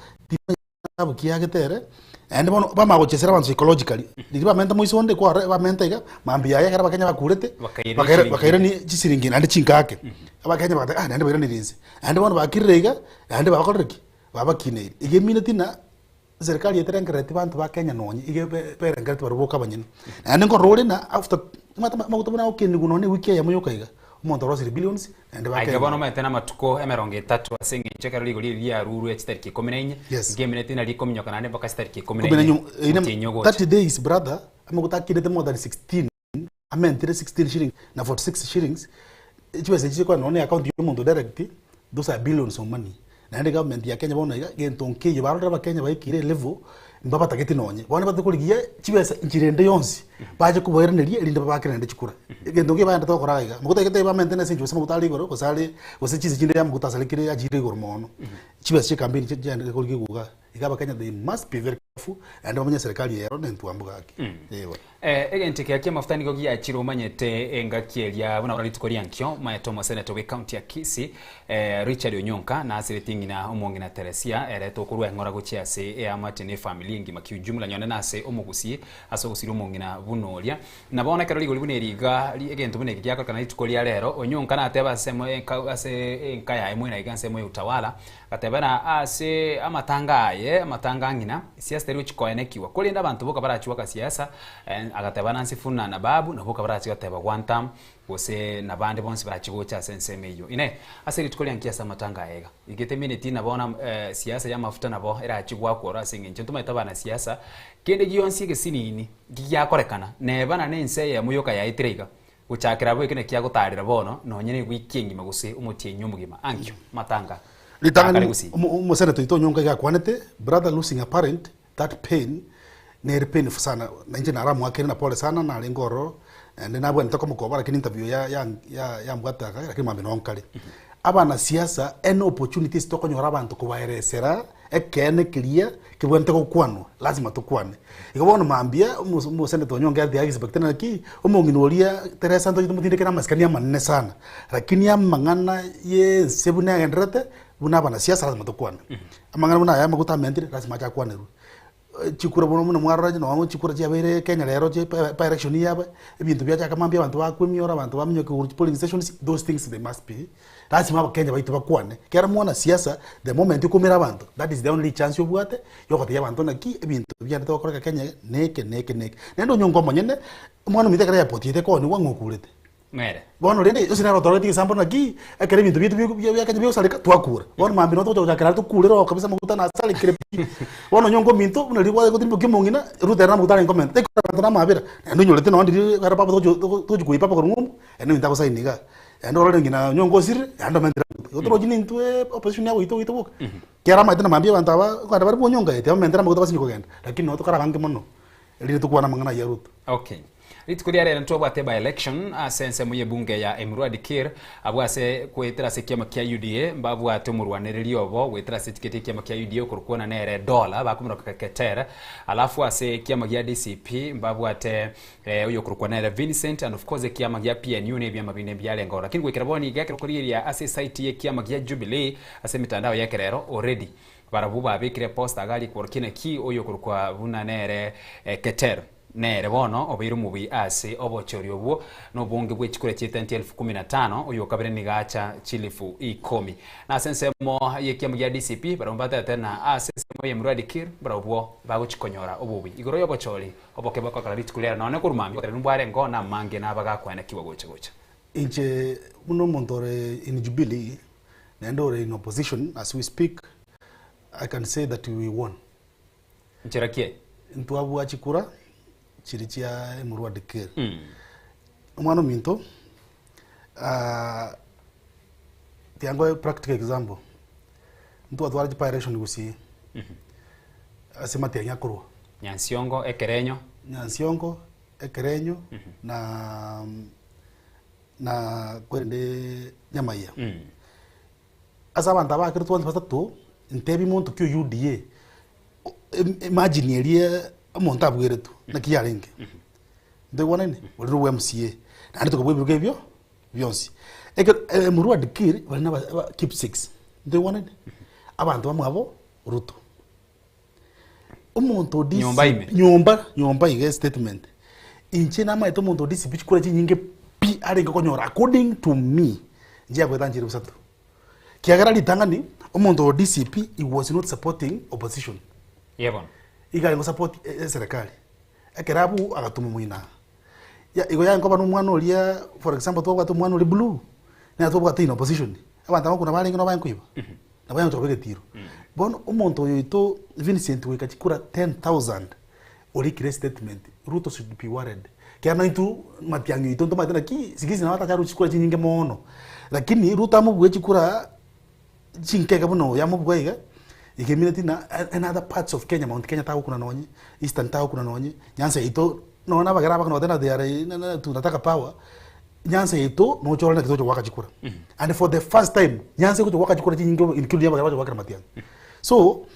Etabu kiagete ere, naende bono bamanya gochesera abanto psychologically. Riria bamenta moiso onde kwarora bamenta iga, mambia yaye ekero abakenya bakurete, Bakairania bakaira chiringi. bakairania chisiringi naende chinkake. Abakenya bagateba ah naende bairanire inse. Naende bono bakirire iga, naende babakorire ki? Babakineire. Iga emineti ng'a serikali eterengerereti banto ba Kenya nonye, iga ebe berengereti barobwo boka abanyene. Naende nkorora ore ng'a after omanyete amaguta buna agokinigwa nonye na ewiki eyemo yoka iga, omonto orosirie billions, naende Aiga bakenya. bono omanyete namatuko emerongo etato ase eng'encho ekero rigori eri riarurwe chitariki ikomi na inye, Yes. ngemineti nari rikominyoka naende mpaka chitariki ikomi na Ikomi na inye, inye, eine omotienyi ogocha. 30 days brother, amaguta akinete more than 16, amentire 16 shillings na 46 shillings, chibesa echi chikoenda nonya na account ya omonto direct, those are billions of money. Naende government ya Kenya bono iga, gento nkeiyo barorire abakenya baikire elevel, mbabatageti nonye. Bono nibatete korigia chibesa enchera ende yonsi, bache kobairaneria erinde babakere naende chikura. Egento nkiya baendete gokora iga, amaguta iga tari bamente nase eng'encho gose amaguta are igoro, gose are gose chinse chinde amaguta asarekire achire igoro mono. Chibesa chia ekampeni chiaendete korigia iga, iga abakenya they must be very. Alafu naende bamenye eserekari ero nentwambu gaki. Eeh. Egento ekiya ki'amafuta nigo giachire omanyete engaki eria buna rituko ria nkio omaete omoseneto bw'ecounty ya Kisii Richard Onyonka nasireti ng'ina omong'ina Teresia ere tokorwa eng'ora gochia ase eamate na efamiri engima kiujumla nyone nase omogusii ase ogosiria omong'ina buna oria. Na bono ekero rigori buna eri iga egento buna eke giakorekana rituko ria rero Onyonka nateba ase ase enka yaye mwene iga ensemo ya Utawala Agateba na ase amatanga aye, amatanga a ng'ina, siasa teri gochia koenekigwa, korende abanto boka barachie goaka siasa, agateba na Sifuna na Babu nabwo boka barachie goteba one term, gose na bande bonsi barachie gocha ase ensemo eyio. Inee! Ase rituko ria nki ase amatanga aya iga? Iga etemineti nabo na siasa y'amafuta nabo erachie goakwa oro ase eng'encho ntomaete abanasiasa, kende gionsi egesinini giakorekana, neba na nense eyemo yoka yaetire iga, Gochakera abwo eke nakio agotaarera bono, nonya negwiki engima gose omotienyi omogima. Ankio, amatanga Ritang'ani akare gusii. omosenetor oito Onyonka iga akwanete, brother losing a parent, that pain nere painful sana, na inche naramoakere na pole sana narenge ororo, naende nabwenerete komokoba lakini interview ya ya ya yambwate aka lakini mambia noo nkare. Abanasiasa any opportunities tokonyora abanto kobaeresera Ekeene keria kebwenerete gokwanwa, lazima tokwane. Igo bono mambia, omo- omoseneta Onyonka yari tiaexpecte naki, omong'ina oria Teresa ntoche tomotindeke na amasikani amanene sana, lakini amang'ana ya ense buna egendererete, buna abanasiasa lazima tokwane. Amang'ana buna aya amaguta amentire, lazima ache akwanerwe. Chikura bono buna mwarora nonya chikura chiabeire Kenya rero chi by election yaba, ebinto biachaka mambia abanto bakwa emioro, abanto baminyoka igoro chi polling stations, those things they must be, lazima abakenya baito bakwane. Ekero mwanasiasa, the moment okoumera abanto, that is the only chance obwate, ya ogotebia abanto naki ebinto biaendete gokoreka Kenya iga, neke neke neke. Naende onyonka omonyene, omwana ominto ekero airport yaito ekooniwa ng'a okurete. Nere. Bono rende Yeso nere otoretie egesambo naki, ekero ebinto biaito bi- bia Kenya bigosareka, twakura. Bono mambia nabo togocha gochakera aria tokurere oo kabisa amaguta nasarekire pi. Bono onye onka ominto, buna riria gware gotirimbokia omong'ina, Ruto ere namaguta arenge komenta, tari kore abanto namabera, naende onyorete nonye ndiria ekero papa togochi togo togochi koiba papa korwa ng'umbu, naende ominto agosaini igaa. Naende orore ng'ina onye onka osirire, naende omentire amaguta. Igo torochi nintwe opposition yagoita goita boka. Kera amaete na mambia abanto aba, okogenda bare bwonyonka eye, tibamentera amaguta basinye kogenda, lakini nabo tokare abange mono, erinde tokwane amang'ana ayio a Ruto. Okay. Rituko ria rero ntwabwate by-election ase ensemo y'ebunge ya Emurua Dikirr, abwo ase goetera ase ekiama kia UDA mbabwate omorwanereri obo goetera ase etiketi y'ekiama kia UDA okorokwana nere Dola bakomoroka Keter, alafu ase ekiama gia DCP mbabwate oyokorokwa nere Vincent and of course ekiama gia PNU na ebiama binde mbiarenge ororo. Lakini goikera bono iga ekero okorigereria ase esite y'ekiama gia Jubilee ase emitandao y'ekerero already barabwo babekire eposter iga aria kworokia naki oyokorokwa buna nere Keter. Nere bono obeire omobui ase obochori obwo nobonge bwe chikura chi'etenti elfu kumi na tano, oyo o kabere nigo acha chilifu ikomi. Na ase ensemo y'ekiamo gia DCP barabwo mbatete na ase ensemo y'Emurua Dikir barabwo bagochia konyora obobui. Igoro y'obochori oboke bokokora rituko riare nonye korwa mambia oboterenu mbwarengeo na amange nabagakwanekigwa gocha gocha. Inche buna omonto ore in Jubilee naende ore in opposition as we speak, I can say that we won. Nchera ki? Ntwabua chikura chiria chia Emurua Dikir. Omwana ominto, ah, tiga nkoe practical example, ntwatwara chi by election gusii, ase matiang'i akorwa. Nyansiongo, Ekerenyo. Nyansiongo, Ekerenyo, na na korende Nyamaiya. Ase abanto aba bakerwe twensi batato, ntebi monto ki o UDA, imagine eria omonto abweretwe, naki yarenge? Ntoigwanaine? Oria nobwa MCA, naende tokabua ebirogo ebio bionsi. Ekero Emurua Dikirr baria naba aba Kipsigis, ntoigwanaine? Abanto bamwabo Ruto. Omonto o DCP Nyomba ime. nyomba nyomba iga estatement, inche namaete omonto o DCP chikura chinyinge pi arenge konyora according to me, inche yagoeta nchire bosato. Kiagera ritang'ani, omonto o DCP he was not supporting opposition. Ye bono. Iga arenge gosupport eserekari. Ekero abwo agatoma moino aa. Ya igo yarenge koba na omwana oria for example twabwate omwana oria blue, nere twabwate in opposition, abanto abwo korwa barenge nabo barenge koiba. Nabo yangocha koba egetiro. Bono omonto oyo oito Vincent goika chikura 10,000 orikire estatement, Ruto should be worried. Ekiagera naintwe matiang'i oito ntomanyete naki siku hizi nabo atacha arusie chikura chinyinge mono. Lakini Ruto amobue chikura chinkeke buna oyo amobua iga, iga emineti ng'a in other parts of Kenya, Mount Kenya tagokuna nonye, Eastern tagokuna nonye, Nyanza yaito nonye na abagere abakona goteba they are tunataka power, Nyanza yaito noche orore naki togocha goaka chikura. And for the first time, Nyanza egocha goaka chikura chinyinge including abagere bagocha goakera matiang'i. So,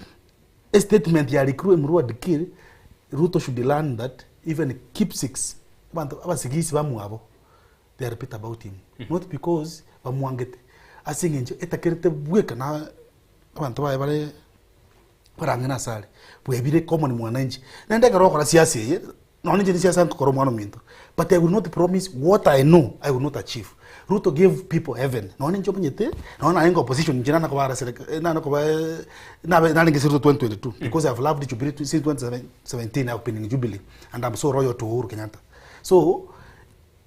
Estatement yarikirwe Emurua Dikirr, Ruto should learn that even Kipsiks, abanto abasigisi bamwabo, they are bitter about him. Not because bamwangete, ase eng'encho etakerete bweka na abanto baye bare barang'ina ase are, bwebire common mwananchi. Naende ekero ogokora siasa eye, Nonya ninche nisiasa nkokora omwana ominto but I will not promise what I know I will not achieve. Ruto gave people heaven. Nonya ninche omanyete nonya narenge opposition inche nana koba arasere nana koba nabe narenge ase Ruto 2022 because I have loved Jubilee since 2017 I have been in Jubilee and I'm so loyal to Uhuru Kenyatta. So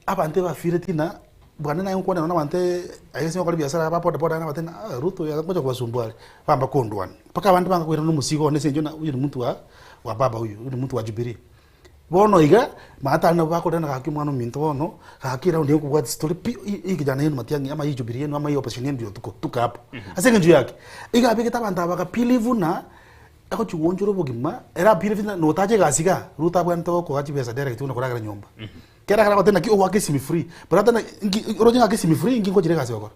abanto ebafireti ng'a bwane naye nkwane nonya abanto aye ase gokora ebiasara aba boda boda nabatebia ng'a Ruto oyo agocha kobasumbua are bamba kondwania. Mpaka abande banga koirana omosigo one ase eng'encho ng'a huyu ni mtu wa wa baba huyu, huyu ni mtu wa Jubilee. Bono iga, maana tari nabo bakorerana gaki omwana ominto bono, gaki eraundi eye nkobwati story pi, hii kijana yenu Matiang'i ama hii Jubilee yenu ama hii opposition yenu ndio tuko tuko hapo. Ase eng'encho yaki, iga abegete abanto aba bagabelieve buna, agochia goonchora obogima, ere abelieve ng'a notache egasi igaa, Ruto abwenerete gokoa chibesa direct buna koragera nyomba. Kera ekero agoteba naki ogoaka esimi free, brother na nki oroche ng'ake esimi free nki nkochire egasi gokora?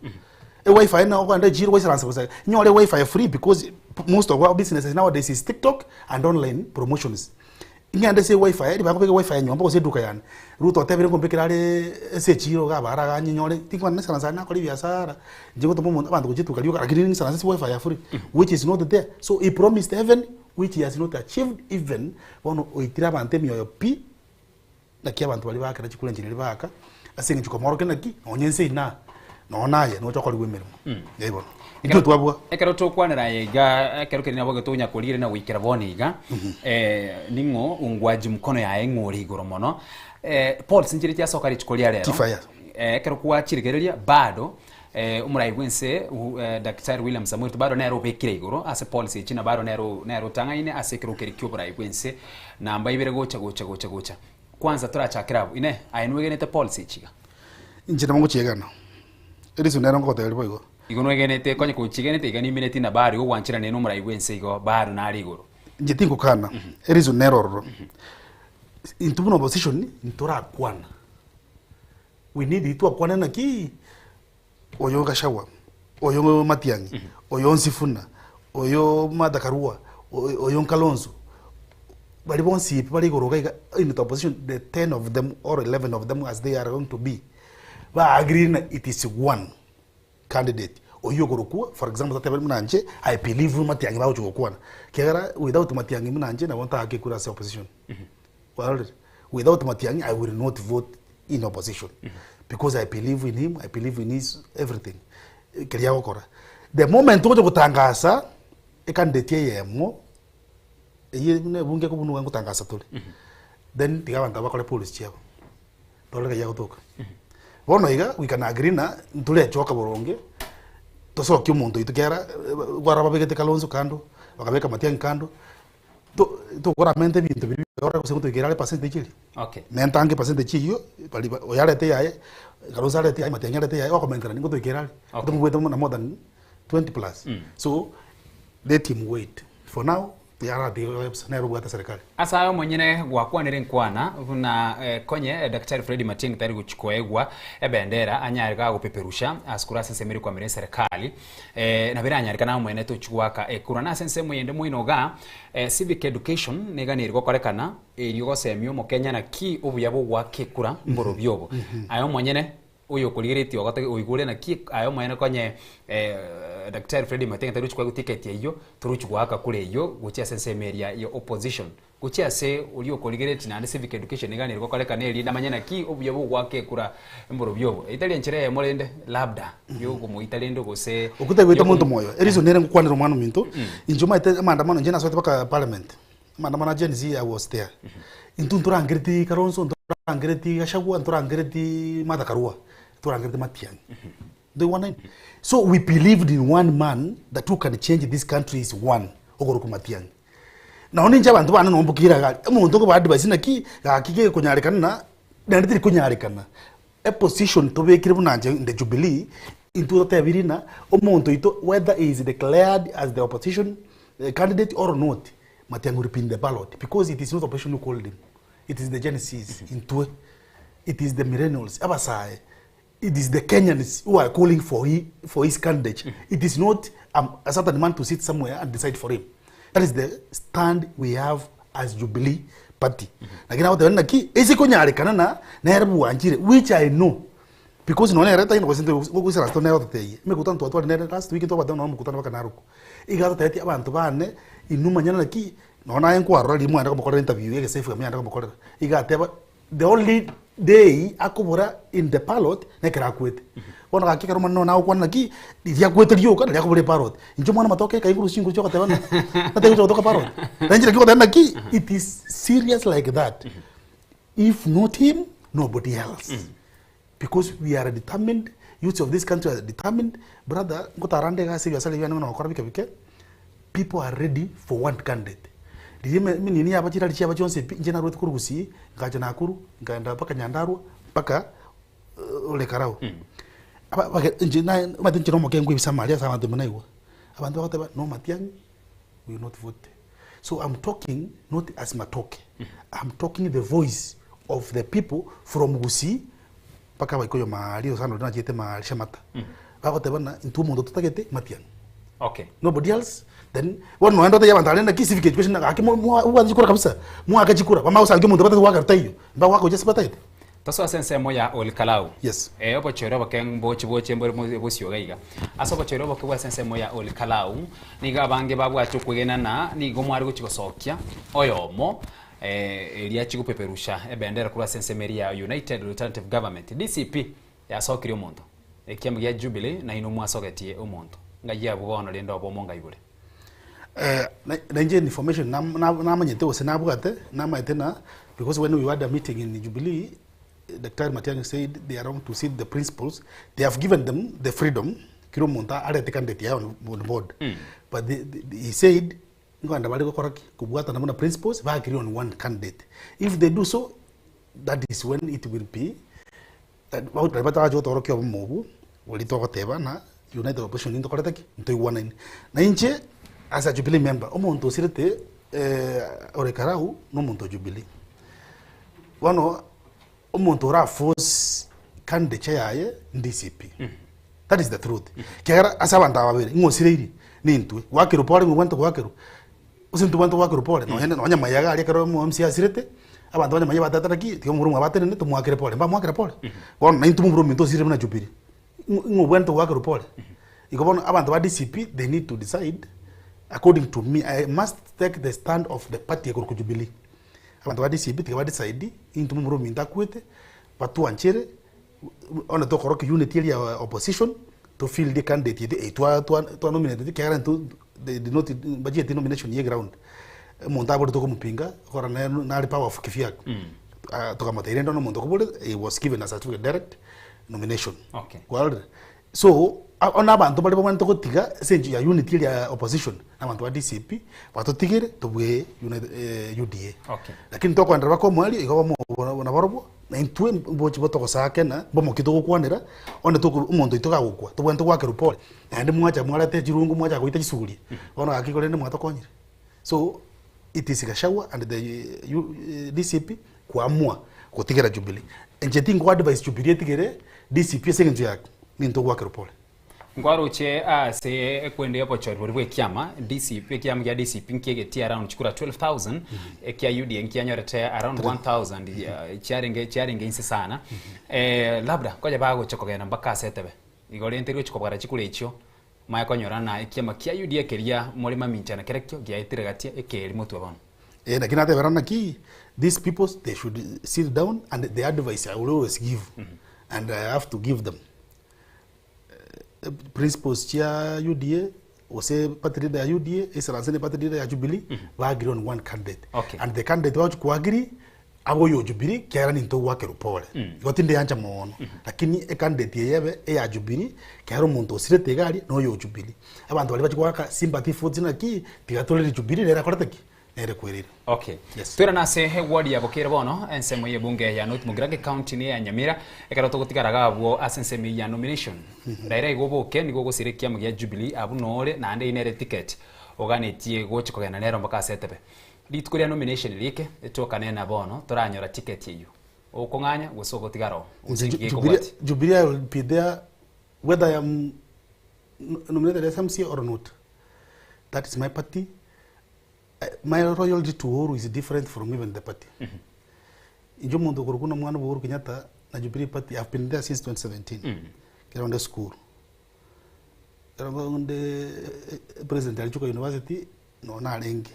Ewifi na okogenda echiro gwaisaransa bosa iga, nyore ewifi free because most of our businesses nowadays is tiktok and online promotions. Ing'ende ase ewifi, ribaga nkobeka ewifi nyomba gose eduka yane, Ruto otebire nkombekera are ase echiro iga abare iga nyinyore, tinkwana naisaransa aria nakora ebiasara, inche ngotoma omonto abanto gochia etuka rioka lakini ning'isaranse ase ewifi ya free, which is not there. So he promised heaven which he has not achieved even bono oitire abanto emioyo pi. Naki abanto baria baakera chikura enchera eria baaka, ase eng'encho komorokia naki, nonya ense ina, nonya naye nocha okorigwa emeremo. Ee bono. Intwe twabua. Ekero tokwanera aye iga, ekero keria nabo getonya korigereria na goikera bono iga, ning'o ungwaji mkono yaye ng'o ore igoro mono. Polls nchiria chiasoka rituko ria rero, Chifire. ekero kwachirigereria bado omorai bwense Daktari William Samoei Ruto bado nere obekire igoro ase polls echi na bado nere nere otang'aine ase ekero keria kia oborai bwense. Namba ibere gocha gocha gocha gocha. Kwanza torachakere abwo, inee, aye nwegenete polls echi iga? Inche nabo ngochiegena. Eriso nero ngogoteberia boigo. Igo nwegenete, konya kochigenete iga nimineti na bado igo gwancheranire na omorai bwense igo bado nare igoro. Inche tingokana, eriso nero ororo. Intwe buna opposition, ntorakwana. We need twakwane naki oyo Gachagua, oyo Matiang'i, oyo Sifuna, oyo Martha Karua, oyo Kalonzo, baria bonsi pi bare igoro iga iga in the opposition the 10 of them or 11 of them as they are going to be, ba agree ng'a it is one candidate oywo okorokwa for example totebe buna inche I believe Matiang'i bagochia gokwana, ekiagera without Matiang'i buna inche nabo ntagake kura ase opposition. Kwarorire? Without Matiang'i I will not vote in opposition because I believe in him, I believe in his everything keria agokora. The moment ogocha gotangasa ecandidate eyemo eywo buna ebunge ekobunwa ngotangasa tore, then tiga abanto aba bakore polls chiabo torore ng'ai agotoka. Bono iga we can agree ng'a ntorechoka boronge tosokie omonto oito ekiagera kwarora babegete Kalonzo kando, bakabeka Matiang'i kando. Tokoramente ebinto biria biororo gose gotoikera are percentage eria. Okay. Mentange percentage eyio, bari ba oyo arete eyaye, Kalonzo arete eyaye, Matiang'i arete eyaye, okomentera nigo toikera are. Okay. Tomobuete na more than 20 plus. So, let him wait. For now, tiaratiga kabisa, nere obwate serikali. Ase aya omonyene gwakwanire nkwana buna konye Daktari Fred Matiang'i tari gochia koegwa ebendera anyare gagopeperusha ase korwa ase ensemo ere kwamera eserekari Nabo eranyarekane amo tochie goaka ekura. Na ase ensemo eyende moino iga, civic education neganeirie gokorekana erio gosemia omokenya naki obuya bwa ogoaka ekura mborobio obo. Aye omonyene oyokorigeretie ogote oigure naki aye omonyene konye Daktari Fred Matiang'i tari gochia koegwa ticket eyio, torochi goaka kura eyio gochia ase ensemo eria ya opposition. Gochia ase oria okorigeretie naende civic education nigo nigo gokorekana erinde amanye naki obuya bw'ogoaka ekura mborobio obo. Eyio tari enchera eyemo rende labda yokomoita rende gose Okwo tari goita monto moyo. Eriso nere ngokwanera omwana ominto, inche omanyete amaandamano inche nasoete mpaka parliament, amaandamano a Gen Z I was there. Intwe ntorangereti Kalonzo, ntorangereti Gachagua, ntorangereti Martha Karua, ntorangereti Matiang'i. Ntoigwanaine? So we believed in one man that who can change this country is one, okorokwa Matiang'i. Nonye ninche abanto bane nombokeire iga aria, omonto okoba advice naki gaki gekonyarekana na naende teri konyarekana. Eposition tobekire buna inche inde Jubilee, intwe totebirie ng'a omonto oito whether he is declared as the opposition candidate or not, Matiang'i will be in the ballot because it is not opposition who called him, it is the Gen Zs intwe, it is the millennials, abasae. It is the Kenyans who are calling for he, for his candidature. It is not um, a certain man to sit somewhere and decide for him. That is the stand we have as Jubilee party. Lakini agoteba naki ase konyarekana na nere bwanchire which I know because nonye nere tari gose goisaransa nere ototebie emekutano twatwarire nere last week ntwabwate nonye omokutano mpaka Narok. Iga atotebetie abanto bane inwe manyane naki nonye naye nkwarora riria mwagenda komokorera interview egese FM yagenda komokorera iga ateba The only day akobora in the parrot nekero akwete. Bono gaki ekero omonene one agokwana naki riria akwete rioka nario akobora eparrot. Inche omwana matoke ekaigwa rosingo rochia goteba ng'a natebe gocha gotoka parrot. Nainche naki ngoteba naki it is serious like that. If not him, nobody else. Because we are determined, youths of this country are determined, brother ngotara nde iga ase ebiasara ebi biane buna gokora bike bike, people are ready for one candidate. Riria eme emenini yaba chirari chiaba chionsi pi, inche narwete korwa Gusii, nkacha Nakuru, nkaenda mpaka Nyandarua, mpaka Ole Karau. Aba bage inche naye omanyete inche na omokengo ebisama aria ase abanto ime naigwa, abanto bagoteba no Matiang'i we will not vote. So I'm talking not as Matoke, I'm talking the voice of the people from Gusii mpaka Abaikoyo maria osana oria nachiete maria Shamata. Bagoteba ng'a intwe omonto totagete Matiang'i. Okay. Nobody else then bono nonya ndotebi abanto aria naki civic education gaki mo- mo obwate chikura kabisa, mwake chikura bamanye gosangia omonto batagete goakera taiyo, mbagoaka gochia ase batagete. Tosoe ase ensemo ya Ol Kalou. Yes. Eh, obochore oboke mbochi boche mbore mo- bosio iga iga. Ase obochore oboke bwa ase ensemo ya Ol Kalou, nigo abange babwate okwegena na nigo mware gochia gosokia oyomo eh, eria achie gopeperusha ebendera korwa ase ensemo eria ya United Alternative Government, DCP, yasokirie omonto. Ekiama gia Jubilee nainwe mwasogetie omonto. Ng'ai abwo bono rende obomo ng'ai bore? Eh, na na inche information nam- na- namanyete gose nabwate, namaete na because when we had a meeting in Jubilee, Daktari Matiang'i said they are wrong to sit the principles, they have given them the freedom, kira omonto arete candidate yaye on on board. But the, the, he said, nkogenda bare gokora ki? Kobwatana buna principles, ba agree on one candidate. If they do so, that is when it will be Baria batarache gotorokia obomo obwo, boria togoteba ng'a United Opposition ntokorete ki? Ntoigwanaine. Na inche as a Jubilee member, omonto osirete Ole Karau na omonto o Jubilee. Bono omonto ora force candidature yaye DCP. That is the truth. Ekiagera ase abanto aba babere, ng'o osireiri? Nintwe. Gwakerwa pore ng'o obwenerete goakerwa? Gose intwe tobwenerete goakerwa pore? Nonye nonye mayega aria ekero omo MC asirete, abanto ba Nyamaiya batebete naki, tiga omobura mwabatenene tomoakere pore, mbamoakera pore? Bono naintwe momura ominto osirire buna Jubilee, ng'o ng'o obwenerete goakerwa pore? Igo bono abanto ba DCP they need to decide according to me, I must take the stand of the party ekorokwa Jubilee. Abanto ba DCP tiga ba decide, intwe momura ominto akwete, batwanchere, Onye tokorokia unity eria ya opposition, to field ecandidate yaito eye twa twa twanominated ekiagera intwe they did not mbachieti nomination ya eground. Omonto aborete okomopinga, okora nere nare powerful kivyake. Ah, tokamotebia rende onye omonto okobore, he was given a certificate direct nomination. Okay. Kwarorire? So, a- onye abanto baria babwenerete gotiga ase enchera ya unity eria ya opposition, na abanto ba DCP, batotigere tobue united UDA. Okay. Lakini tokoenderera baka omoerio, igo obomo naborobwo. Na intwe mbochi botogosaakena, mbomokia togokwanera, onde toko omonto oito gagokwa, tobwenerete goakerwa pore, naende mwacha mwareta chirungu mwacha goita chisuguria, bono gaki korende mwatokonyire. So, it is Gachagua and the U DCP koamua gotigera Jubilee. Inche tingo advise Jubilee etigere DCP ase eng'encho yaki, ninto goakerwa pore. Nkwaroche ase ekwende y'obochori boria bw'ekiama DCP, ekiama gia DCP nkiegetie around chikura 12000 ekia UDA nkianyorete around 1000 eh, chiarenge chiarenge inse sana eh, labda konya bagocha kogenda mpaka ase etebe igo rende teri gochi kobwara chikura echio manye konyora ng'a ekiama kia UDA keria more maminchana kerekio giaetire gati ekeri motwe bono. Eh, lakini natebera naki these people they should sit down and the advice I will always give and I have to give them principles chia UDA gose party leader ya UDA eisaranse ne party leader ya Jubilee ba agree on one candidate Okay. and the candidate bagochi ko agree abe oyo Jubilee kiagera ninto ogwakerwa pore igo tindeancha mono lakini ecandidate eye ebe eya Jubilee kiagera omonto osirete iga aria noyo Jubilee abanto baria bachi goaka sympathy votes naki tiga torere Jubilee nere akorete ki nere kwerire. Okay. Yes. Twirane ase eward ya Bokere bono, ensemo y'ebunge ya North Mugirango ecounty ne ya Nyamira, ekero togotigara iga abwo ase ensemo eyio ya nomination. Raila igo oboke nigo ogosira ekiama gia Jubilee abwo nore naende eyio nere ticket oganetie gochi kogenda nero mpaka ase etebe. Rituko ria nomination riike, etokane na bono toranyora ticket eyio. Okong'anya gose ogotigara oo, gose Inche nki Jubilee, gekobwatia? Jubilee I will be there whether I am nominated as MCA or not. That is my party. My loyalty to Uhuru is different from even the party. Inche omonto okorokwa buna omwana bwa Uhuru Kenyatta na Jubilee Party, I've been there since 2017, ekero onde esukuru. Ekero onde president aria Chuka University, nonye narenge.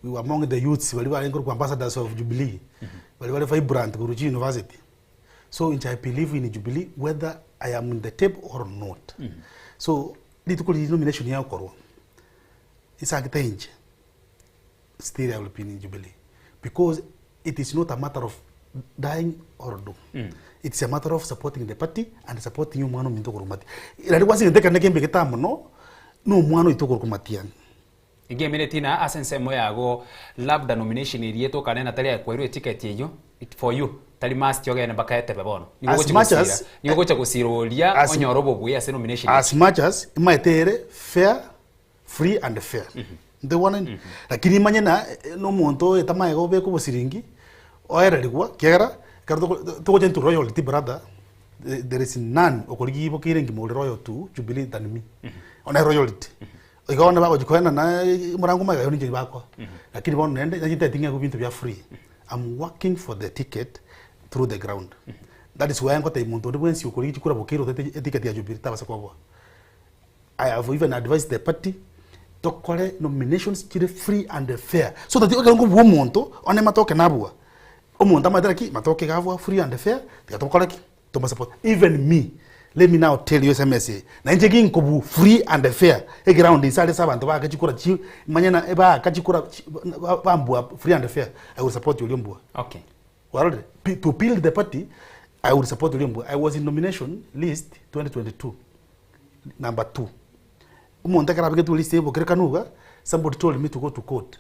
We were among the youths baria barenge korokwa ambassadors of Jubilee, baria bare vibrant korwa chiuniversity. So inche I believe in Jubilee whether I am in the table or not. So rituko riria nomination yagokorwa, Isagete inche, still I will be in Jubilee because it is not a matter of dying or do. It's a matter of supporting the party and supporting omwana ominto okorwa Matiang'i. Nari gwase egento ekere kembegete amo mono, na omwana oito okorokwa Matiang'i. Ingemineti na ase ensemo yago labda nomination eria etokane na tari aye kwairwe eticket eyio it for you tari must ogende mpaka etebe bono. Nigo As ogochia much gosira as nigo ogochia gosira oria as onyore obobui ase nomination as much as emaete ere fair free and fair ntoigwanani lakini imanye na nomonto oete amaega obeke obosiringi oererigwa kiagera ekero toko togocha into royalty brother there is none okorigia ibokeire engima ore royal to jubilee than me one royalty igo bono bagochi koenana omorango omaiga ninche bakoa lakini bono naende nintagete ng'egwe ebinto bia free am working for the ticket through the ground that is why ngotebia monto onde bwensi okorigia chikura bokeire otete eticket ya jubilee tabasa koboa. I have even advised the party tokore nominations chire free and fair so that ekero nkobua omonto one matoke nabua omonto amaete naki matoke iga abua free and fair tiga tokore ki tomosupport even me let me now tell you sms eye na inche ginkobua free and fair eground inse aria ase abanto baake chikura chi manye na baaka chikura chi bambua free and fair I will support oria ombua. Okay. Kwarorire? Pi- To build the party I will support oria ombua. I was in nomination list 2022 Number two, omonto ekero abegetwe list ya obokerekanu iga, somebody told me to go to court,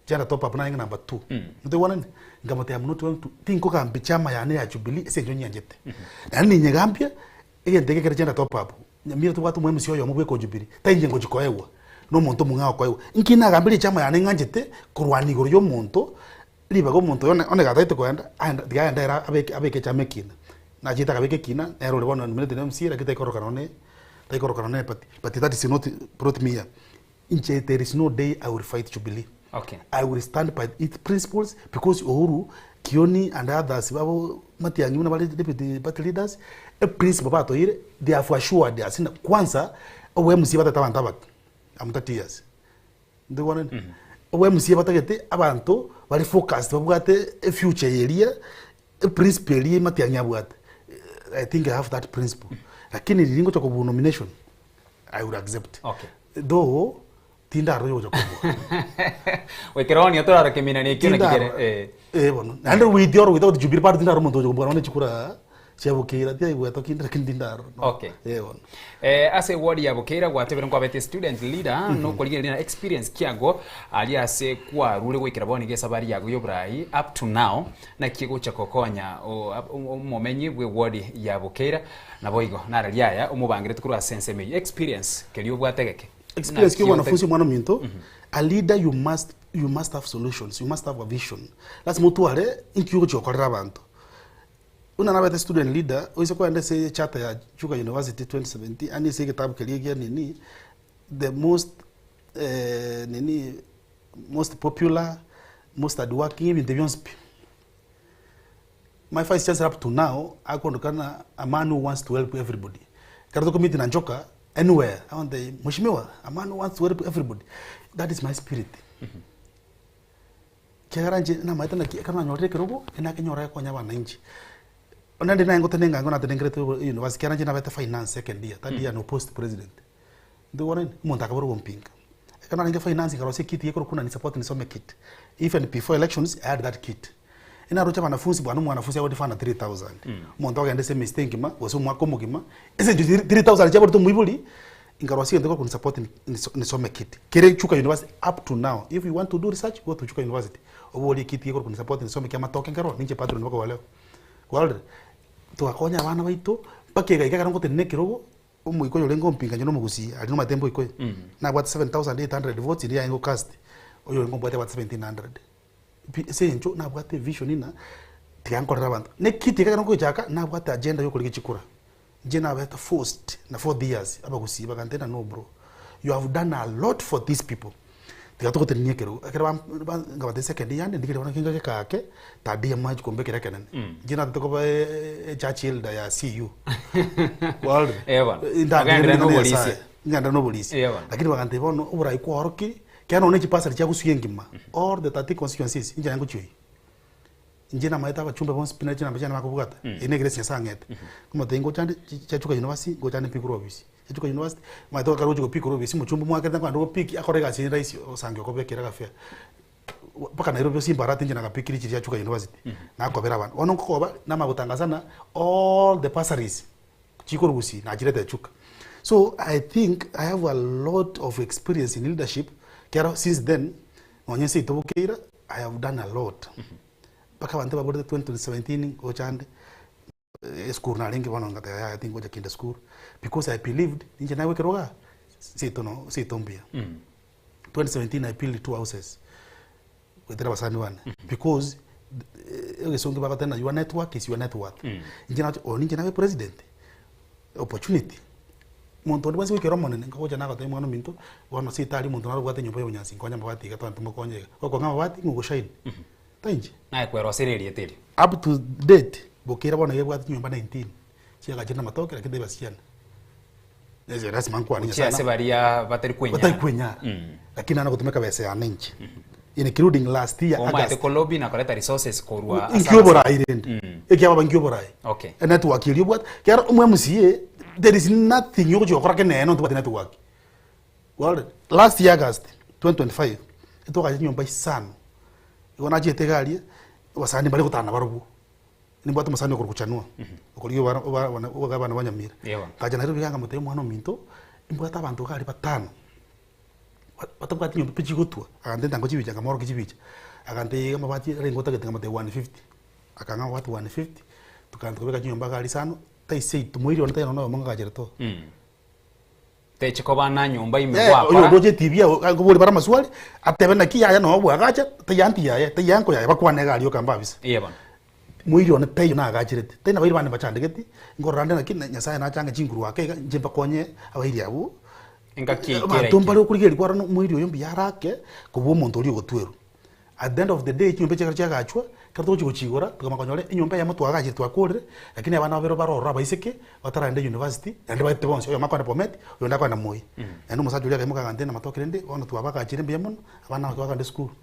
chianda top up narenge number two. Ntoigwanani? Nkamotebia I'm not going to, tinkogambia chama yane ya Jubilee ase eng'encho nyianchete. Naende ninyegambie, egento eke kere chianda top up, Nyamira tobwate omo MC oyomo bweka o Jubilee, tari inche ngochia koegwa, na omonto omong'ao okoegwa. Inki nagambirie echama yane ng'anchete, korwana igoro ya omonto, ribaga omonto oyo one gatagete koenda, aende tiga aende ere abeke abeke echama ekina. Nachete akabeka ekina, nere ore bono nominated na MCA lakini taikorokana nonye taikorokana nonye party. But that is not brought me here. Inche there is no day I will fight Jubilee. Okay. I will stand by its principles because Uhuru, Kioni and others babo Matiang'i buna bare deputy party leaders, e principle batoire they have assured us kwanza obo MCA batagete abanto abake I'm 30 years. Ntoigwanani? Obo MCA batagete abanto bare focused babwate efuture eria, eprinciple eria Matiang'i abwate. I think I have that principle. Lakini riria ngocha kobua nomination, I will accept. Okay. Though, tindarora oyogocha kobua. Goikera bono nigo torara keminani ekio naki kere. Tindarora. Eh. Eh bono. Naende goitia oro goita goti Jubilee bado tindarora omonto ogocha kobua nonye chikura chia Bokeira tiaigwete kende lakini tindarora. Okay. Eh bono. Eh, ase eward ya Bokeira gwatebire nkwabete student leader nokorigereria na experience kiago aria ase kwarure goikera bono iga esabari yago ya oborai up to now naki egocha gokonya omomenyi bwe eward ya Bokeira naboigo nararia aya omobangereti korwa ase ensemo eyio experience keria obwate geke Experience Naki kia ote- wanafunzi omwana ominto a leader you must you must have solutions you must have a vision lasima otware inki ogochia gokorera abanto Buna nabete student leader, oise kogenda ase echarter ya Chuka University 2017, yaani ase egetabu keria gia nini, the most nini, most popular, most hardworking, ebinto ebio bionsi pi. My vice chancellor up to now, akondokana a man who wants to help everybody. Ekero tokomeet na Njoka, anywhere, agontebia, mheshimiwa, a man who wants to help everybody. That is my spirit. Ekiagera inche namaete naki ekero nanyorire ekerogo, enakenyora gekonya abananchi. Onye ndi naye ngotene engango natenenkerete university, ekiagera inche nabete finance second year, third year no post president. Ntoigwanani? Omonto akabora ogompinga. Ekero narenge finance nkarosia ekit gekorokwa buna nisupport nisome kit. Even before elections, I had that kit. Enaroche abanafunsi bwana omwanafunsi agodifanda 3000. Omonto ogenda ase emesita engima, gose omwaka omogima, ase eng'encho 3000 chiaborete omoibori, Inkarosia egento gekoni support nisome kiti kere Chuka University up to now if you want to do research go to Chuka University oborie ekiti gekoro koni support nisome kia amatoke nkero ninche patron mpaka wa leo kwarorire twakonya abana baito mpaka egaika ekero ngotenena ekerogo omoikoyo orenge ompinga inche nomogusii aria nomanyete mboikoyo nabwate 7800 votes riria yarenge gocast oyo orenge ombwate abwate 1700 pi ase eng'encho nabwate evision ng'a tiga nkorere abanto na ekiti ekero nkogochaka nabwate agenda yokorigia chikura. Inche nabete forced na for the years abagusii bagantebia no bro you have done a lot for these people. Tiga togotenenia ekerogo, ekero bam ba nkabatebia second yane ndigerie bono kenge gekaake, third year mwachi kombekera ekenene. Inche natete koba echurch elder ya CU. Kwarorire? Eh bono. Ndatire Ogenderere ring'ana na ria oborisia. Nyasaye. Ngenderere na oborisia. Eh bono. Lakini bagantebia bono oborai kwaorokiri, kero nonye chipasari chia Gusii engima, all the 13 constituencies, inche naye ngochia oyio. Inche namaete abachumbe bonsi pi nare chinamba chiane bakobwata, eye ne egrace Nyasaye ang'ete. Nkomotebia ngocha nde chi chiachuka university, ngocha nde mpigure ofisi. Chiachuka university, omanyete ekero ogochia gopikora ofisi omochumbe omwakerete nkogenda ogopiki akore egasi eye rahisi osange okobekera agafare. Mpaka Nairobi osimbe arati inche nagapikire chiria chiachuka university, nakobera abana. Bono nkokoba, namanya gotangasana all the bursaries chikorwa gusii nachireta echuka. So I think I have a lot of experience in leadership, ekero since then, nonye nse itobokeire, I have done a lot. Mpaka abanto baborete 2017 ngocha nde, esukuru narenge bono ngateba yaya tingocha kende sukuru, because I believed ninche nagoekerwa igaa, seito no seito mbuya. 2017 I built two houses, goetera abasani bane, because egesongo bagoteba ng'a your network is your net worth. Inche nacha oyo ninche nabe president, opportunity, monto onde bwensi goikera omonene nkogocha nagotebia omwana ominto, bono seito aria omonto nare obwate enyomba ya obonyansi nkonye amabati iga togende tomokonye iga, gokong'a amabati ng'a ogoshine, tainche. Naye kweroseria erieta erio. Up to date, bokeira bono iga ebwate chinyomba 19, chiagachire na amatoke lakini taiba siana. Ase lazima nkwane Gochia Nyasaye ase na baria batari kwenyara. batari kwenyara lakini nare gotumeka besa yane inche including last year Omanyete August kolobi na koreta resources korwa ase inki abasani. oborai rende ekiababa inki oborai Okay. enetwork eria obwate kero omo MCA there is nothing ogochia gokora kenene otobwati network Kwarorire? Last year August 2025 etwagacha chinyomba isano igo nachiete iga aria abasani mbare gotana barobwo Nimbwate omosani okorokwa Chanua, okorigia obana oba obana oba abana ba Nyamira. Ewa. Nkacha Nairobi iga nkamotebia omwana ominto, nimbwate abanto iga aria batano, ba batabwati nyomba pi chigotwa, agantebia ntango chibicha nkamorokia chibicha, agantebia iga amabati arenge otagete nkamotebia 150, akang'a amabati 150, tokagenda tokabeka chinyomba iga aria isano, taiseito moiri one taiyo nonya oyomo ng'agachere to. Techi koba na nyomba ime Eh, gwakora. oyo oroche etibi ao akoboria bare amaswali, atebe naki yaya noo bwagacha, taiyo aunty yaye, taiyo uncle yaye bakwane iga aria okamba abisa. Eeh bono. Moiri one taiyo nagacherete, tari nabairi bande mbachandegeti, nkorora nde naki Nyasaye nachange chinguru ake iga, inche mbakonye abairi abwo, Engaki eike abanto eraike. mbare okorigereria kwarora ng'a omoiri oyo mbuya arake, kobua omonto oria ogotwerwa. At the end of the day chinyomba echi ekero chiagachwa, ekero togochia gochiigora, tokamanya konyora enyomba eyemo twagachire twakorire, lakini abana babere bare ororo abaiseke, bataraenda university, naende baetete bonsi, oyomo akoenda Bomet, oyonde akoenda Moi. Naende omosacha oria akaimoka agantebia namatoke rende, bono twabagachire mbuya mono, abana aba twagenda esukuru.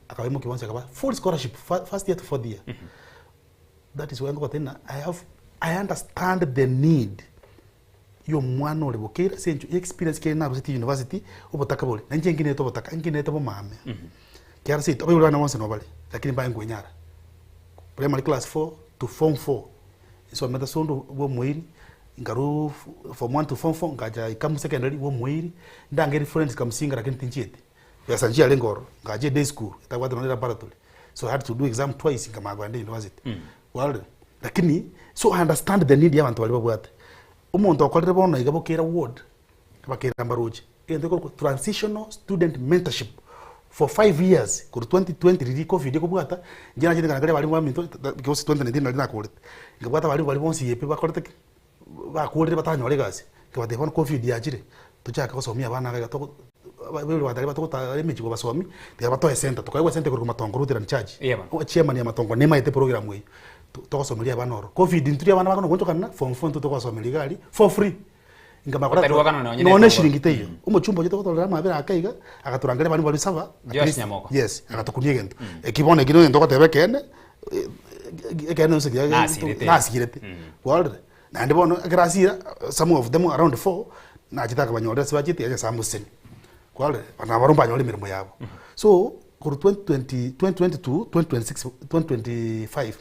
Akabaimokia bonsi akabaa full scholarship, first year to fourth year. That is why nkogotebia ng'a I have, I understand the need ya omwana ore bokeire ase eng'encho ya experience kere naruseti university, obotaka boria, na inche nkinete obotaka, nkinete bomame. Ekiagera seito abaibori bane bonsi nabo bare, lakini mbaye nkwenyara. Primary class four to form four, nsomete sondu bwa omoiri, nkarwa form one to form four, nkacha ikamu secondary bwa omoiri, ndangerie friends kamusinga lakini tinchieti. Besa nchiarenge ororo, nkacha eday school, etabwate nonye laboratory, so I had to do exam twice nkamanya kogenda university. Kwarorire? Lakini, so I understand the need ya abanto baria babwate. Omonto okorire bono iga bokeira ward, abakeira mbaroche, egento gekorokwa transitional student mentorship for five years korwa 2020 riria covid ekobwata, inche nachete nkana karia abalimu baminto because 2019 naria nakorete, nkabwata abalimu baria bonsi pi bakorete ki? Bakorire batanyora egasi, nkabatebia bono covid yachire, tochake gosomia abana iga iga togo abaibori batari batogotara emechie kobasomia, tiga batoe esenta, tokaegwa esenta ekorokwa matongo Lutheran Church, chairman ya matongo nemaete program eywo, togosomeria abana oro. Covid intwe abana bakona goonchokana form four intwe togobasomeria iga aria for free. Nkamanya Otari koreta goakana nonye nonye netongoro. eshiringi teiyo. Omochumba oye togotorera amabera ake iga, agatorangeria abana baria saba, at Josh least Nyamoko. yes, agatokunia egento. Eki bono eki negento ogoteba ekeene, ekeene gose kiaye Nasirete. nasirete. Kwarorire? Naende bono ekero asira, some of them around four, nachete akabanyorera ase bachete, Nyasaye amosesenie. Kwarorire? Nabarobwo mbanyore emeremo yabo. So, korwa 2020, 2022, 2026, 2025,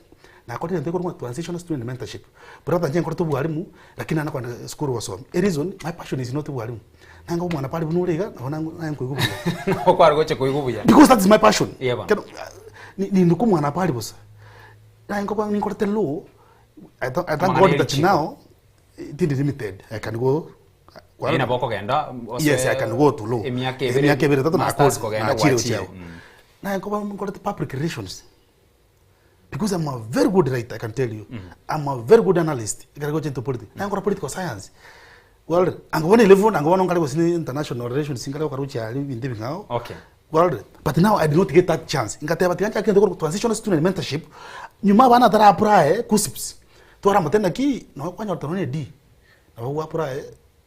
nakorire egento gekorokwa ng'a transitional student mentorship. Brother inche nkorete obwalimu, lakini nare kogenda esukuru gosoma. Ereason, my passion is not obwalimu. Nanga omwana pare buna ore iga, nabo nango naye nkoigwa buya. Nabo kware gocha koigwa buya. Because that is my passion. Eeh bono. Kero ni nindikwa omwana pare bosa. Naye nkoba ninkorete law, I thank I thank Amang'ana God ya that richiko. now, tindi limited, I can go Eye nabo okogenda ase Yes, I can go to law. emiaka ebere, Emiaka ebere etato masters nakore, kogenda nachire gwachire. gochia agwo. Naye nkoba nkorete public relations, because I'm a very good writer, I can tell you. I'm a very good analyst, ekero gocha into politics. Naye nkora political science. Kwarorire? Anga bono elevel, anga bono nkare gose ne international relations nkare gokora gochia aria ebinto ebing'ao. Okay. Kwarorire? But now I did not get that chance. Ngateba tiga nchake gento korwa transitional student mentorship, nyuma abana atara apply KUCCPS, twaramotebia naki nonye kwanyorete nonye ne D, nabo gwa apply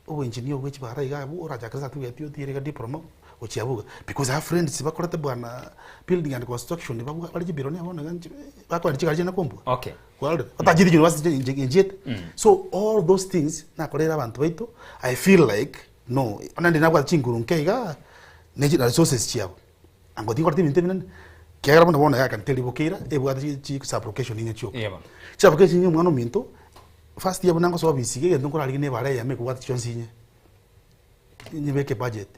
oboengineer bwe chibara iga abwo orachakere certificate otigere iga diploma gochia abwo iga. Because I have friends bakorete bwana building and construction babwa bare chibillionaire bono iga inche bakoenda chigari chiane kombua. Okay. Kwarorire? Batachiete university inche nchiete. So all those things nakoreire abanto baito, I feel like no, naende nabwate chinguru nke igaa, ne chi resources chiabo, ango tinkoreti ebinto ebinene, ekiagera buna bono iga I can tell you bokeira, ebwate chi chi sublocation inye chioka. Yebo. Chisabulocation inye omwana ominto, first year buna ngosoa ofisi iga egento nkorarigia na ebara eyemo ekobwata chionsi inye, nyebeke budget.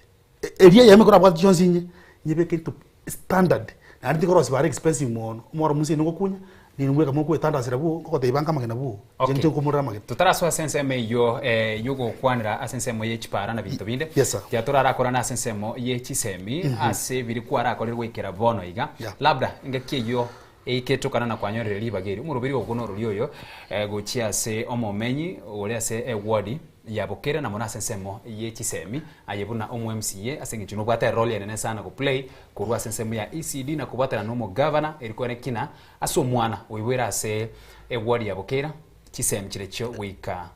Eria eyemo ekorabwate chionsi inye, nyebeke into standard, naende tikorosia bare expensive mono, omoro omonsi eye nogokunya, ningwe kama okoetandasera bwo, ngogotebia banka amagena bwo, Okay. inche nkomorera amagena. Totarasoa ase ensemo eyio eh, yogokwanera ase ensemo ye chipara na binto binde, Yes, sir. tiga torarakorane ase ensemo ye chisemi ase biri kwarakorire goikera bono iga. Yeah. Labda engaki eyio eiketokana na kwanyorire ribaga eri, omoroberi ogo norori oyo eh, gochia ase omomenyi ore ase eward ya Bokere na mono ase ensemo ye chisemi, aye buna omo MCA ase eng'encho nobwate erole enene sana go play korwa ase ensemo ya ECD na kobwatana na omogavana eri kore kina ase omwana oiboire ase eward ya Bokera chisemi chirechio goika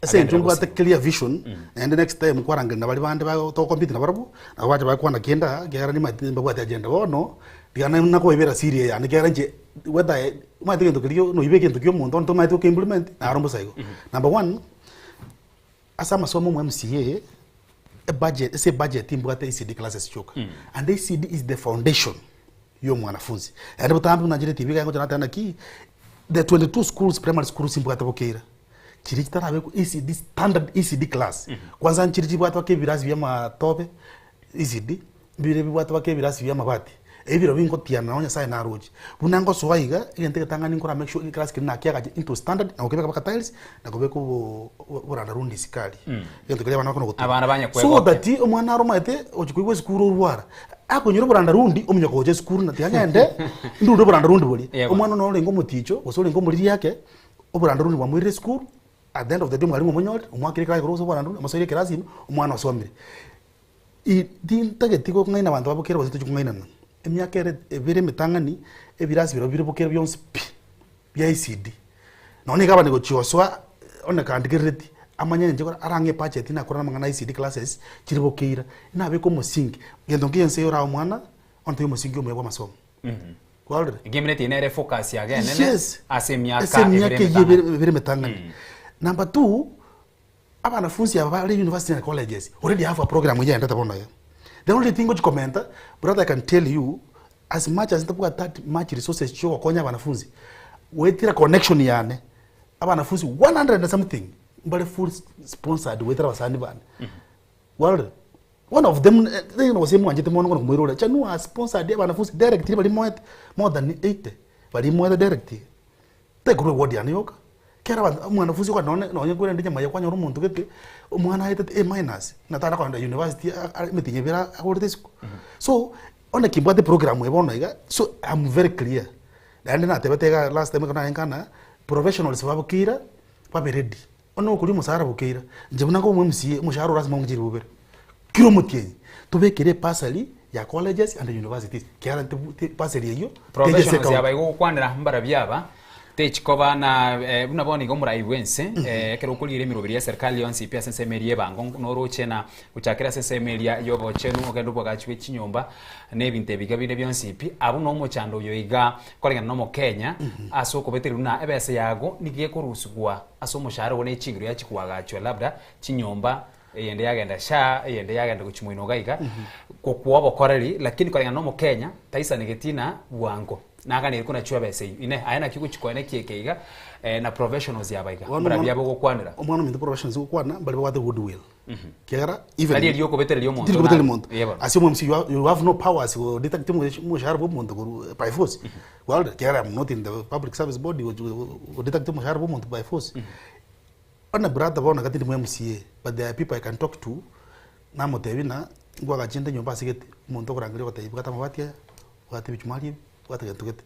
Ase eng'encho agenderere mbwate gosima. clear vision, naende next time kwarangeria na baria bande ba togocompete nabarabwo, nabo bache bakwana kende aa, ekiagera nimanyete mbabwate agenda. Bono, tiga na nakobaibera siri eye yane ekiagera inche whether omanyete egento keria noibe egento kia omonto onde tomanyete goke implement, naro mbosa igo. Number one, ase amasomo omo MCA, ebudget ase ebudget mbwate ECD classes chioka, and ECD is the foundation ya omwanafunzi. Naende botambe buna nchire etibi iga ngocha nateba naki, the 22 schools primary schools mbwate bokeira, chiria chitarabekwa ECD standard ECD class, kwanza nchiri chibwate mpaka ebirasi bia amatobe ECD, mbire bibwate mpaka ebirasi bia amabati, ebi birobio ngotiana nabo nyasaye naroche. Buna ngosoa iga, egento egetang'ani nkora make sure eclass keria nakiagacha into standard, na gokebeka mpaka tiles, na kobeka obo oborandarundi isiko aria. Egento keria abana bakona gotumia. Abana banye So kwegokia. that omwana aro omanyete ochi koigwa esukuru orwara, akonyora oborandarundi omonyoka gocha esukuru na tiga ng'ende ndunde oborandarundi boria. Yebo. Omwana noro orenge omoticho, gose orenge omoriri ake, oborandarundi bwamoirire esukuru, at the end of the day omwalimu omonyorire, omoakire ekerasi igoro gose oborandarundi, omosoire ekerasi ime, omwana osomire. I tintageti gokong'aina abanto ba bokera gose tochi kong'ainana. Emiaka ere ebere emetang'ani, ebirasi birobio bire bokera bionsi pi, bia ECD. Nonya nigo abande gochia gosoa onye kandigerereti, amanye inche kore arang'e ebudget nakore namang'ana a ECD classes, chire bokeira. Nabeke omosingi, gento nkiya ense eye orae omwana, onte omosingi omuya bwa amasomo. Kwarorire? Egemineti eye nere efocus yago enene Yes. ase emiaka Ase emiaka ebere eyio emetang'ani. ebere ebere emetang'ani. Number two, Abanafunsi aba bare university and colleges already have a program eyendete bono iga. The only thing ngochi komenta, brother I can tell you, as much as ntabwate that much resources chia ogokonya abanafunsi, goetera connection yane, abanafunsi 100 and something mbare full sponsored goetera abasani bane. Kwarorire? One of them, eh, gose mwanchete mono konya komoirora, Chanua sponsored abanafunsi directly baria moete more than 80 baria moete direct. Tekorwa eward yane yoka, kera abanto omwanafunzi okogenda nonye nonye kwerende nyamaye kwanyora omonto gete, omwana aetete A minus, ng'a tara kogenda university a- a emetienyi ebere agorete isiko. So, onye kimbwate eprogram eye bono iga, so am very clear, naende natebete iga last time ekero narenge ng'a professionals babokeira, babe ready. Onye okoria omosara bokeira, inche buna nkoba omo-MCA, omoshahara ore ase amang'ana chilifu bibere, kera omotienyi, tobekere ebursary ya colleges and universities, ekiagera ntobu bursary eyio teche ase Professionals ecounty. aba igo ogokwanera mbarabio aba techikoba na eh, buna bono iga omorai bwense eh, ekero okorigereria emeroberi ya eserikali yonsi pi ase ensemo eria y'ebango noroche na gochakera ase ensemo eria y'obochenu ogende obwagachi bwe chinyomba na ebinto ebiga binde bionsi pi abwo na omochando oyo iga koreng'ana na omokenya ase okobetereria buna ebesa yago nigo ekorusigwa Ase omoshahara ogo ne chinguru yachia koagachwa labda chinyomba, eyende yagenda SHA, eyende yagenda gochia moino iga iga, gokwa obokoreri, lakini koreng'ana na omokenya, taisanegeti ng'a bwango naganeire konachwa ebesa eyio. Inee, aye naki ogochia koena ekieke iga na professionals aba iga, Bono mbarabio omwana aba ogokwanera? omwana ominto professionals ngokwana mbari babwate goodwill ekiagera even Tari erio okobetereria omonto tiri kobetereria na- omonto Ee bono. ase omomc you have, you have no powers go deduct omoshahara bwa omonto korwa by force kwarorire ekiagera I'm not in the public service board go deduct omoshahara bwa omonto by force One brother bono iga tindi mo MCA but there are people I can talk to namotebia ng'a nkwagachente nyomba ase gete omonto okorangeria ogotebia bwata amabati aya bwata ebichumari ebi bwata gento gete.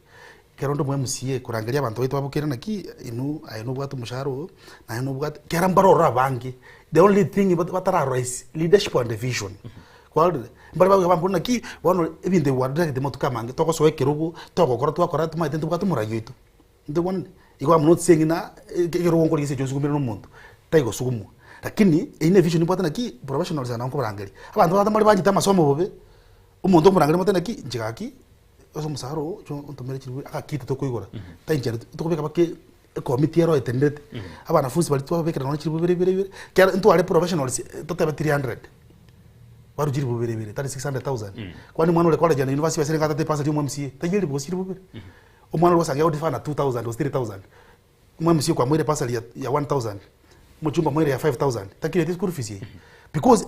Ekero onde omo MCA korangeria abanto baito babokere naki inwe aye nobwate omoshahara oo naye nobwate ekero mbarororo abange the only thing batararora is leadership and vision. Kwarorire? Mbare bagocha bambori naki bono ebinto ebi gwaduregete amatuko amange togosoa ekerogo, togokora twakora tomaete ntobwate omorai oito. Ntobwate igo am not saying ng'a ekerogo nkorigia ase echo nsugumire na omonto, taigosugumwa. Lakini eywo na evision nimbwate naki professionals aba nabo nkobarangeria. Abanto bagote mbare banchete amasomo bobe, omonto okomorangeria omotebi naki inche gaki ase omosara oo inche ontomere chiribu agakiti tokoigora, tainchereti tokobeka mpaka ekomiti ero etenenete, abanafunsi baria twababekera nonye chiribu bibere bibere bibere, ekero ntware professionals totebe 300, barwe chiribu bibere bibere that is 600,000. Kwani omwana ore college na university basiringi atate ebasari ya omo MCA, taiyo eribu gose chiribu bibere. Omwana oria gose agodefer na 2000 gose 3000, omo MCA kwamoire ebasari ya ya 1000, omochumba omoire ya 5000, takireti school fees eyio. Because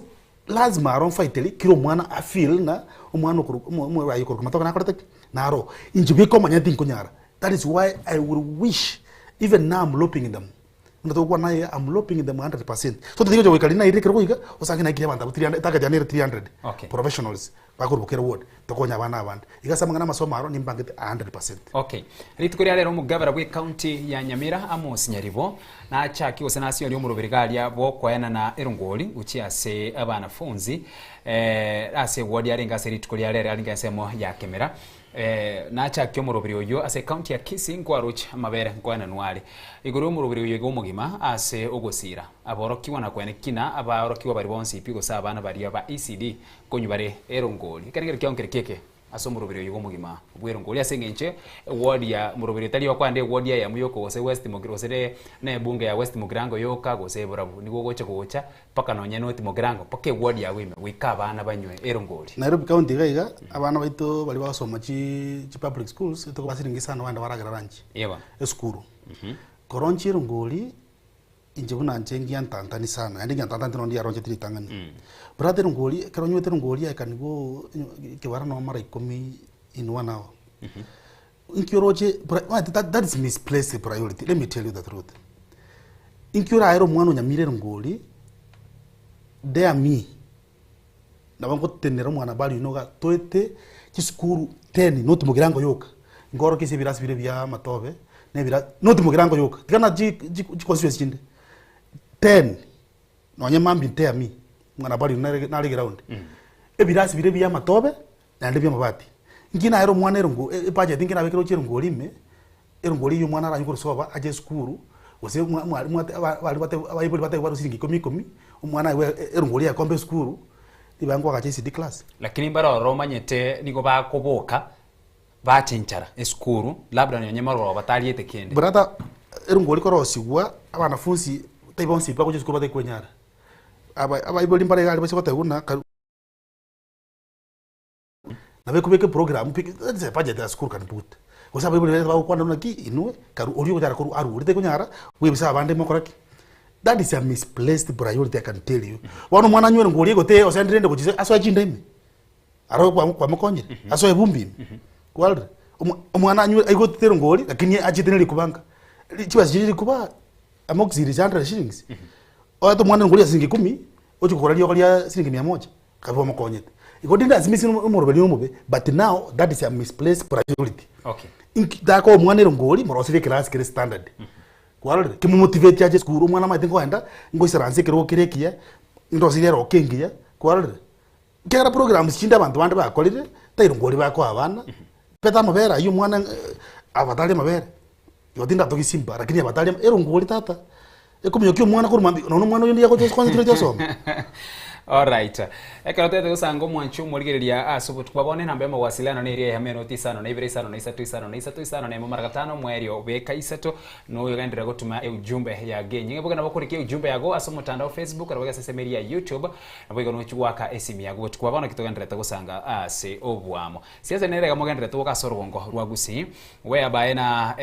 lazima aro mfight kera omwana a feel ng'a omwana okorwa omo omo aye okorwa matoke nakorete ki? Naro. Inche bweka omonyene tinkonyara. That is why I will wish even now I'm lobbying them. Buna togokwana aye I'm lobbying them 100%. So totari gocha goika riria nairire ekero goika, osange naikire abanto abwo 300 target yane ere 300 Okay. professionals bakorwa kera ward, tokonye abana abande. Iga ase amang'ana amasomo aro nimbangete 100%. Okay. Rituko ria rero omogabera bwe county ya Nyamira Amos Nyaribo nachaki gose nasiorie omoroberi garia bwokoenana erongori gochia ase abanafunzi eh, ase eward arenge ase rituko ria rero arenge ensemo ya Kemera eh, nachakia omoroberi oyio ase county ya Kisii nkwaroche amabere nkoenanwa are igoro y'omoroberi oyo iga omogima ase ogosira aborokigwa na koene kina abaorokigwa baria bonsi pi gose abana baria ba ECD konywa bare erongori ekero nkere kiao nkere kieke Ase omoroberi oyo bw'omogima bw'erongori ase engencho eward ya moroberi etari yokoenda eward eyemo yoka gose West Mogire gose ne na ebunge ya West Mugirango yoka gose Borabu nigo ogocha gocha mpaka nonye North Mugirango mpaka eward yago ime goika abana banywe erongori. Nairobi County iga iga, abana baito baria bagosoma chi chi public schools, etokobaa siringi isano bagende baragera lunch Yebo. esukuru. Koronchia erongori. Inche buna inche ngiantantani sana, naende ngiantantani tinondi yaroncheti ritang'ani. Brother erongori, ekero onywete erongori I can go ekebara nonya mara ikomi in one hour. Inki oroche bra omanyete that that is misplaced priority, let me tell you the truth. Inki oraere omwana onyamire erongori, dare me, nabo ngotenera omwana bari oyio nigo toete chisukuru ten not mogirango yoka, nkorokia ase ebirasi biria bia amatobe, na ebira not mogirango yoka, tiga na chi chi chiconstituency chinde, ten, nonye mambia dare me, omwana bari oyio nare nare eground, ebirasi biria bia amatobe, naende bia amabati. Nki naere omwana erongo ebudget nki nabekire gochia erongori ime, erongori eywo omwana aranywe korwa sobo ache esukuru, gose mwa mwarimu ate aba abarimu bate abaibori batebe barwe siringi ikomi ikomi, omwana aegwe erongori ekombe esukuru, ribaga nkoagacha ECD class. Lakini mbare ororo omanyete nigo bakoboka bacha enchara esukuru labda nonye marogoba batariete kende. Brother, erongori korosigwa, abanafunsi tari bonsi bagocha esukuru batari kwenyara. Aba abaibori mbare iga aria baise goteba buna karu. Nabo ekobeka eprogram pi that is a budget a school can put. Gose abaibori baria bagokwana buna ki inwe karu oria ogochara korwa arwe oria tekonyara bwebisa abande mokore ki? That is a misplaced priority I can tell you. Bono omwana anywere ngori egote osendire ende gochia asoe chinda ime, aro kwa kwamokonyire, asoe ebumbi ime, kwarorire? Omwa omwana anywe aigotete erongori lakini achiete na rikuba nka, chibesa chiria rikuba amoxil is 100 shillings, oete omwana erongori ya siringi ikomi, ochia kogora riogo ria siringi mia moja. Kabe omokonyete. Igo didn't dismiss omoroberi omobe, but now that is a misplaced priority. Okay. Inki taka omwana erongori morosirie ekerasi kere standard. Kwarorire? Kimomotivate ache esukuru omwana amaete nkoenda ngoisaranse ekerogo kere ekiya, ndosirie eroka engiya, kwarorire? Ekiagera programs chinde abanto bande bakorire, tari erongori bakoa abana, beta amabere aywo omwana abatari amabere. Igo tindatogia simba, lakini abatari erongori tata. Ekominyokia omwana korwa mambia, nonya omwana oyo ndiye agocha concentrate asome. Alright. Ekero tete gosanga omwanchi omorigereria ase obotuko bwa bono enamba y'omowasiliano neria eyemo enoti isano na ibere isano na isato isano na isato isano na emo mara gatano omoerio beka isato noyo ogenderere gotuma eujumbe yago enyinge boigo nabo okorika eujumbe yago ase omotandao Facebook nabo ase ensemo eria ya YouTube nabo igo nochi goaka esimi yago botuko bwa bono ki togendererete gosanga ase oboamo. Siasa nere iga mogendererete goka ase orogongo rwa Gusii Whereby na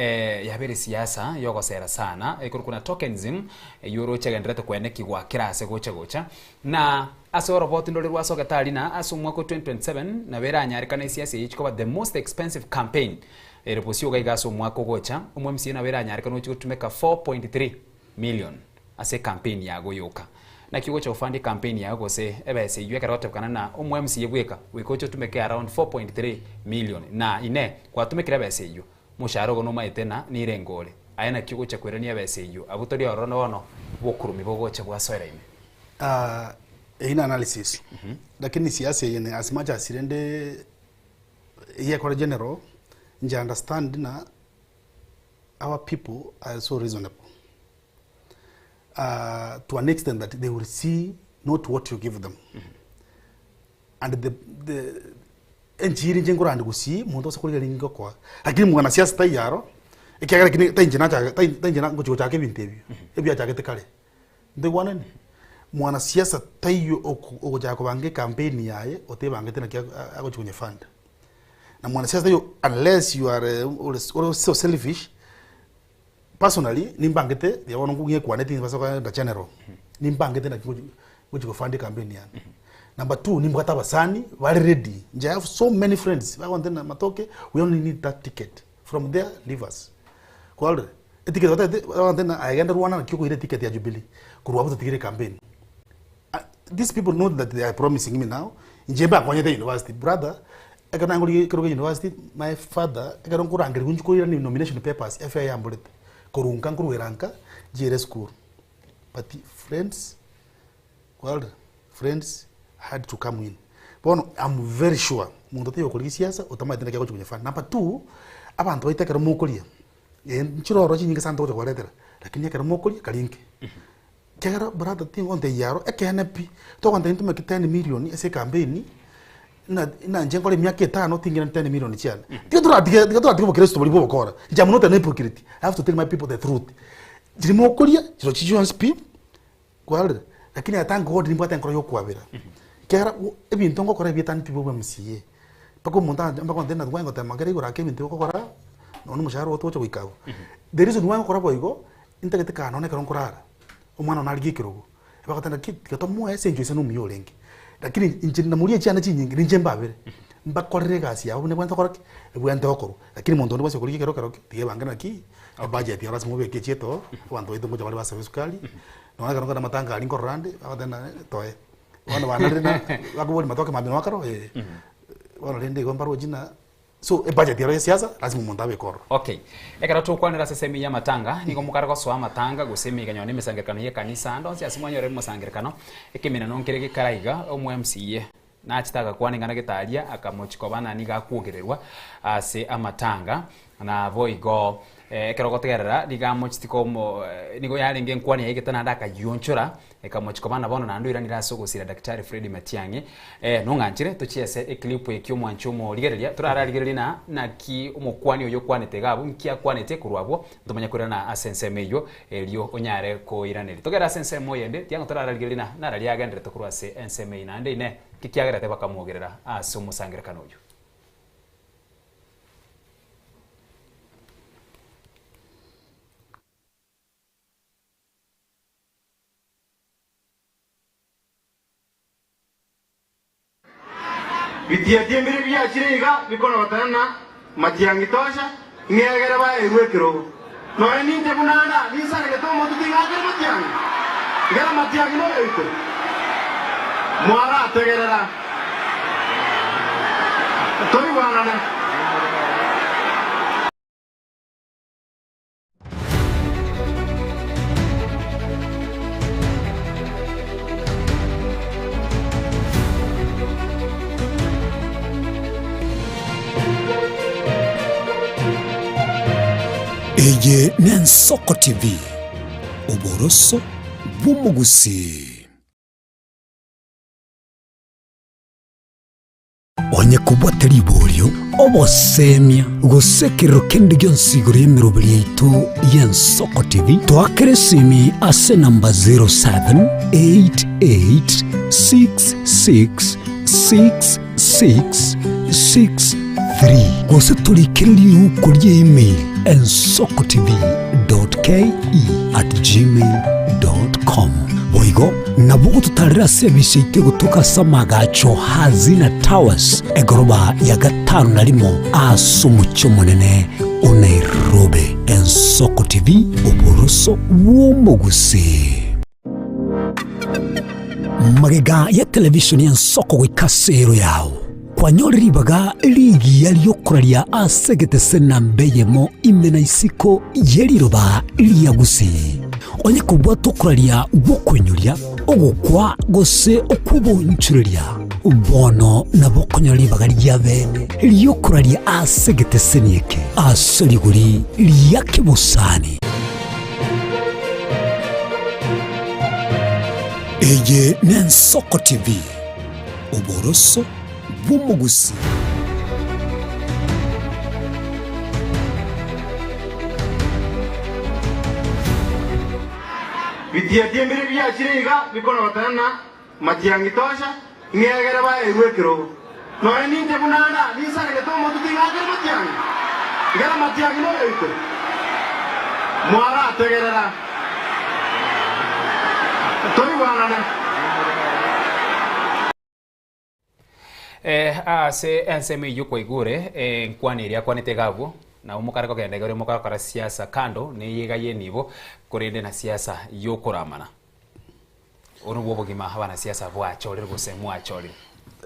yabere siasa yogosera sana ekorokwa na tokenism eywo oroche egendererete koenekigwa kera ase gocha gocha na ase oroboti ndore rwasogete aria na ase omwaka o 2027 nabo eranyarekane esiasa eye echi koba the most expensive campaign ere bosio iga iga ase omwaka ogocha omo MCA nabo eranyarekane ochi gotumeka 4.3 million ase ecampaign yago yoka. Naki ogocha gofund ecampaign yago gose ebesa eywo ekero ogotebekana na omo MCA bweka goika oche otumeke around 4.3 million na inee gwatumekire ebesa eywo moshahara ogo nomaete na nirengo ore aye naki ogocha koirania ebesa eywo abwo tori ororo bono bokurumi bogocha bwasoera ime. Eyio na analysis lakini siasa eye ne as much as rende eyio ekore general, inche understand ng'a our people are so reasonable to an extent that they will see not what you give them and the the enchiri inche nkorande gusii monto ase korigereria ningokoa lakini mwanasiasa taiyo aro ekiagera eki ne tainche nachake tai tainche na ngochi gochaka ebinto ebio ebiachagete kare. Ntoigwanani? Mwanasiasa taiyo oko ogochaka kobanga ecampaign yaye otebangete naki agochi konyefund. Na mwanasiasa taiyo unless you are ore ore so selfish, personally nimbangete riria bono ng'ekwaneti nibasa kogenda general, nimbangete naki ngochi ngochi kofund ecampaign yane. Number two, nimbwate abasani bare ready, inche I have so many friends bagontebia matoke we only need that ticket, from there leave us. Kwarorire? Eticket batagete bagontebia ng'a aye genda rwana naki okoira eticket ya Jubilee, korwa abwo totigere ecampaign. These people know that they are promising me now, inche mbakonyete university, brother, ekero nangorire ekero kia university, my father, ekero nkorangerigwa inche koirania nomination papers, efare yamborete, korwa nka nkorwera nka, nchiere esukuru. But friends, kwarorire, friends had to come in. Bono am very sure, monto taiyo okorigia siasa, otamaete naki agochi konyefund. Number two, abanto baito ekero mokoria, eh nchire ororo chinyinge sana togocha kobaretera, lakini ekero mokoria karia inke. Ekiagera brother tingontebia aro, ekeene pi, togontebia ntomeke ten million ase ecampaign, ng'a ng'a inche nkore emiaka etano ting'ira ten million chiane. Tiga toratige tiga toratige obokristo boria bwa obokora. Inche am not an hypocrite, I have to tell my people the truth. Chiria mokoria, chirochio chionsi pi, kwarorire, lakini I thank God nimbwate enkoro ya okwabera. Ekiagera ebinto ngokora ebietani pi bwa MCA, mpaka omonto agancha mpaka ontebie ng'a kwangotema kere igoro ake ebinto ogokora, nonya omoshahara oo togocha goika abwo. The reason why ngokora boigo, Intagete kaa nonya ekero nkorara, omwana one arigie ekerogo, ebagoteba naki tiga tomoe ase enchwa ise nomuya orenge. Lakini inche namoria chiane chinyinge ninche mbabere, mbakorere egasi yabo buna ebwenerete gokora ki? Ebwenerete gokorwa. Lakini monto onde bwensi okorigia ekero kerokio, tiga ebange naki, ebudget yabo lasima obeke echietoo, abanto baito ngocha bare basabe esukari, nonya ekero nkogenda amatanga aria nkorora ande, bagoteba ng'a toe. Bono banarire na bakoboria matoke mambia noo akare eh, bono rende igo mbarochi ng'a. So ebudget ero ya siasa lazima omonto abeke ororo. Okay. Ekero tokwanera ase esemi y'amatanga, nigo mokare gosoa amatanga gose emegano na emesangererekano y'ekanisa ande onsi ase mwanyorire omosangererekano, ekemenano nkere gekara iga, omo MCA nachete agakwana ing'ana gete aria akamochi koba ng'a nigo akwogererwa ase amatanga, naboigo ekero ogotegerera nigo amocheti komo nigo yarenge enkwana yaye egete naende akayionchora Ekamochia koba na bono naende oiranire ase ogosira Daktari Fred Matiang'i. Eh, nong'anchire tochiese eclip eye ki'omwanchi omorigereria, torararigererie na naki omokwani oyio okwanete iga abwo, nki akwanete korwa abwo, ntomanye koirana ase ensemo eyio, erio onyare koiraneria. Togende ase ensemo eyende, tiang'o torararigererie na nararia agenderete korwa ase ensemo eyio naende inee, nki kiagerete bakamwogerera ase omosangererekano oyio. Bitiatie mbire biachire iga bikorogotana na matiang'i tosha, ng'egere baeirwe ekerogo. Nonya ninche buna ande aa ninsaregete omotwe ting'akere matiang'i, ngera matiang'i noyoito. Mwarategerera toigwanane. Eye n'Ensoko TV, oboroso bw'omogusii. Onye kobwate riborio, obosemia, gose ekerero kende gionsi igoro y'emeroberi yaito y'Ensoko TV, toakere esimi ase enamba 0788666663 gose torikere riuko ria email ensokotv.ke@gmail.com. Boigo Nabo gototarera ase ebise yaito egotoka ase amagacho Hazina Towers, egoroba ya gatano na rimo ase omochie omonene o Nairobi. Ensoko TV, oboroso bw'omogusii. Magega ya televishoni y'Ensoko goika ase ero yao, kwanyorire ribaga rigiya ri'okoraria ase egetese namba eyemo ime na isiko ye riroba ria Gusii. Onye kobwata okoraria gw'okoinyoria, ogokwa, gose okw'obonchoreria, bono nabo okonyora ribaga ria bene ri'okoraria ase egeteseni eke ase rigori ria kebosani. Eye n'Ensoko TV, oboroso bw'omogusii. Bitiatie mbire biachire iga bikorogotana na matiang'i tosha, ng'egere baeirwe ekerogo. Nonya ninche buna anda ninsaregete omotwe ting'akera matiang'i, ngera matiang'i noyoito. Mwarategerera, toigwanane. Eh, ase ensemo eyio kwaigure eh, nkwana eria akwanete iga abwo, nabo mokare kogenda igoro mokarakora siasa kando na eye iga y'enibo, korende na siasa y'okoramana. Obo nobwo obogima abanasiasa bwachorire gose mwachorire.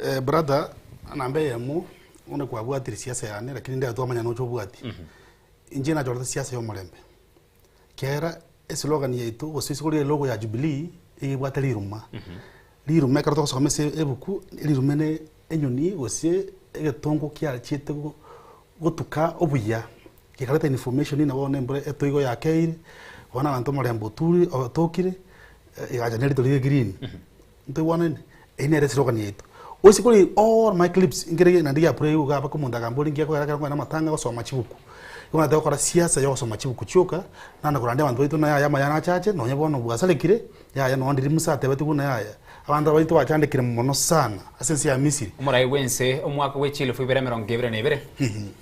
Eh, brother, namba eyemo, bono kwabwatire siasa yane, lakini ndebe twamanya nocha obwati. Inche nachorete siasa ya omorembe. Kera eslogan yaito gose isiko ria elogo ya Jubilee, iga ebwate riruma. Riruma ekero togosoma ase ebuku, riruma ne enyoni gose egetongo kiachiete go gotuka obuya, gekareta information ng'a bono embura etoigo yakeire, bono abanto omorembe oture otokire, egacha na erito rire green. Ntoigwanaine? Eyio nere eslogan yaito. Ase kore all my clips nkere naende gia play iga mpaka omonto akamboria nki ekogera ekero nkoenda amatanga gosoma chibuku. Igo nataka gokora siasa ya ogosoma chibuku chioka, naende korandia abanto baito naye aya amaya nachache, nonye bono bwasarekire, yaya nonye ndiri Musa atebetigwe buna yaya. Abanto aba baito bachandekire mono sana ase ense ya Misiri. Omorai bw'ense omwaka bwe chielfu ibere emerongo ebere na ebere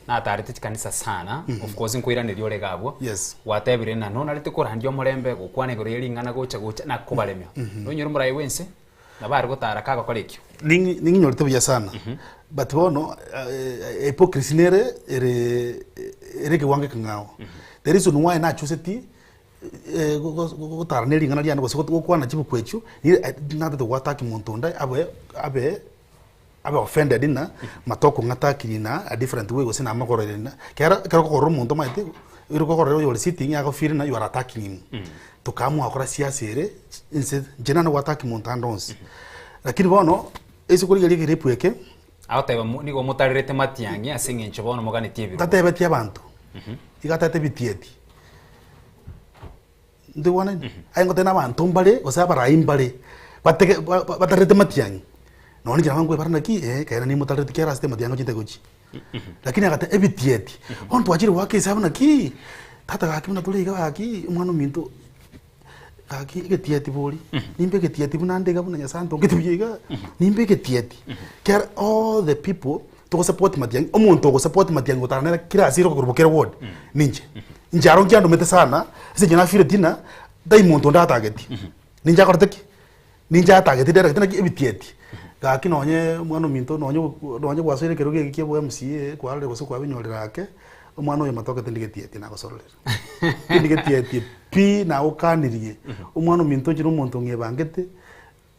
natarete chikanisa sana, of course nkoiraneria ore iga abwo, Yes. gwatebire ng'a nonarete korandia omorembe, gokwana igoro ye ring'ana gocha gocha na kobaremia. Nonyore omorai bw'ense nabo are gotara kagokora ekio. Ning'i ning'inyorete buya sana but bono hypocrisy nere ere ere ekewango ekeng'ao. The reason why nachuseti gotara ne ring'ana riane gose gokwana chibuku echio, natete goataki monto onde abe abe abe offended ng'a matoke ong'atakiri na a different way gose namogorere na ekero ekero okokorora omonto omanyete ere okokorora oyore sitting ago feel ng'a you are attacking him. Tokaamua gokora siasa ere inse inche nane goataki monto ande onsi. Lakini bono ase korigereria ekerepu eke. Agoteba nigo motarerete matiang'i ase eng'encho bono moganetie ebirogo. Tatebetie abanto, iga atete bitieti. Ntoigwanani? Aye ngoteba na abanto mbare gose abarai mbare, batege ba- ba- batarerete matiang'i, nonye inche nabo nkoebara naki eh, ekero nimotarereti kera ase matiang'i ngochete gochia. Lakini agateba ebitieti, bono twachire goaka esabu naki, tata gaki buna tore iga gaki, omwana ominto gaki egetieti bori, nimbe egetieti buna nde iga buna Nyasaye antongete buya iga, nimbe egetieti. Kera all the people togosupport matiang'i, omonto ogosupport matiang'i gotara nere kera ase ere korwa kera ward, ninche. Inche aro nkiandomete sana, ase eng'encho nafeeleti ng'a tai monto onde atageti, ninche akorete ki? Ninche atageti direct naki ebitieti, gaki nonye omwana ominto nonye nonye gwasoire ekerogo eke kia obo MCA kwarorire gose kwabinyorire ake, omwana oyo matoke tindi getieti nagosororera. Tindi getieti pi nagokanirie, omwana ominto inche na omonto ng'ebangete,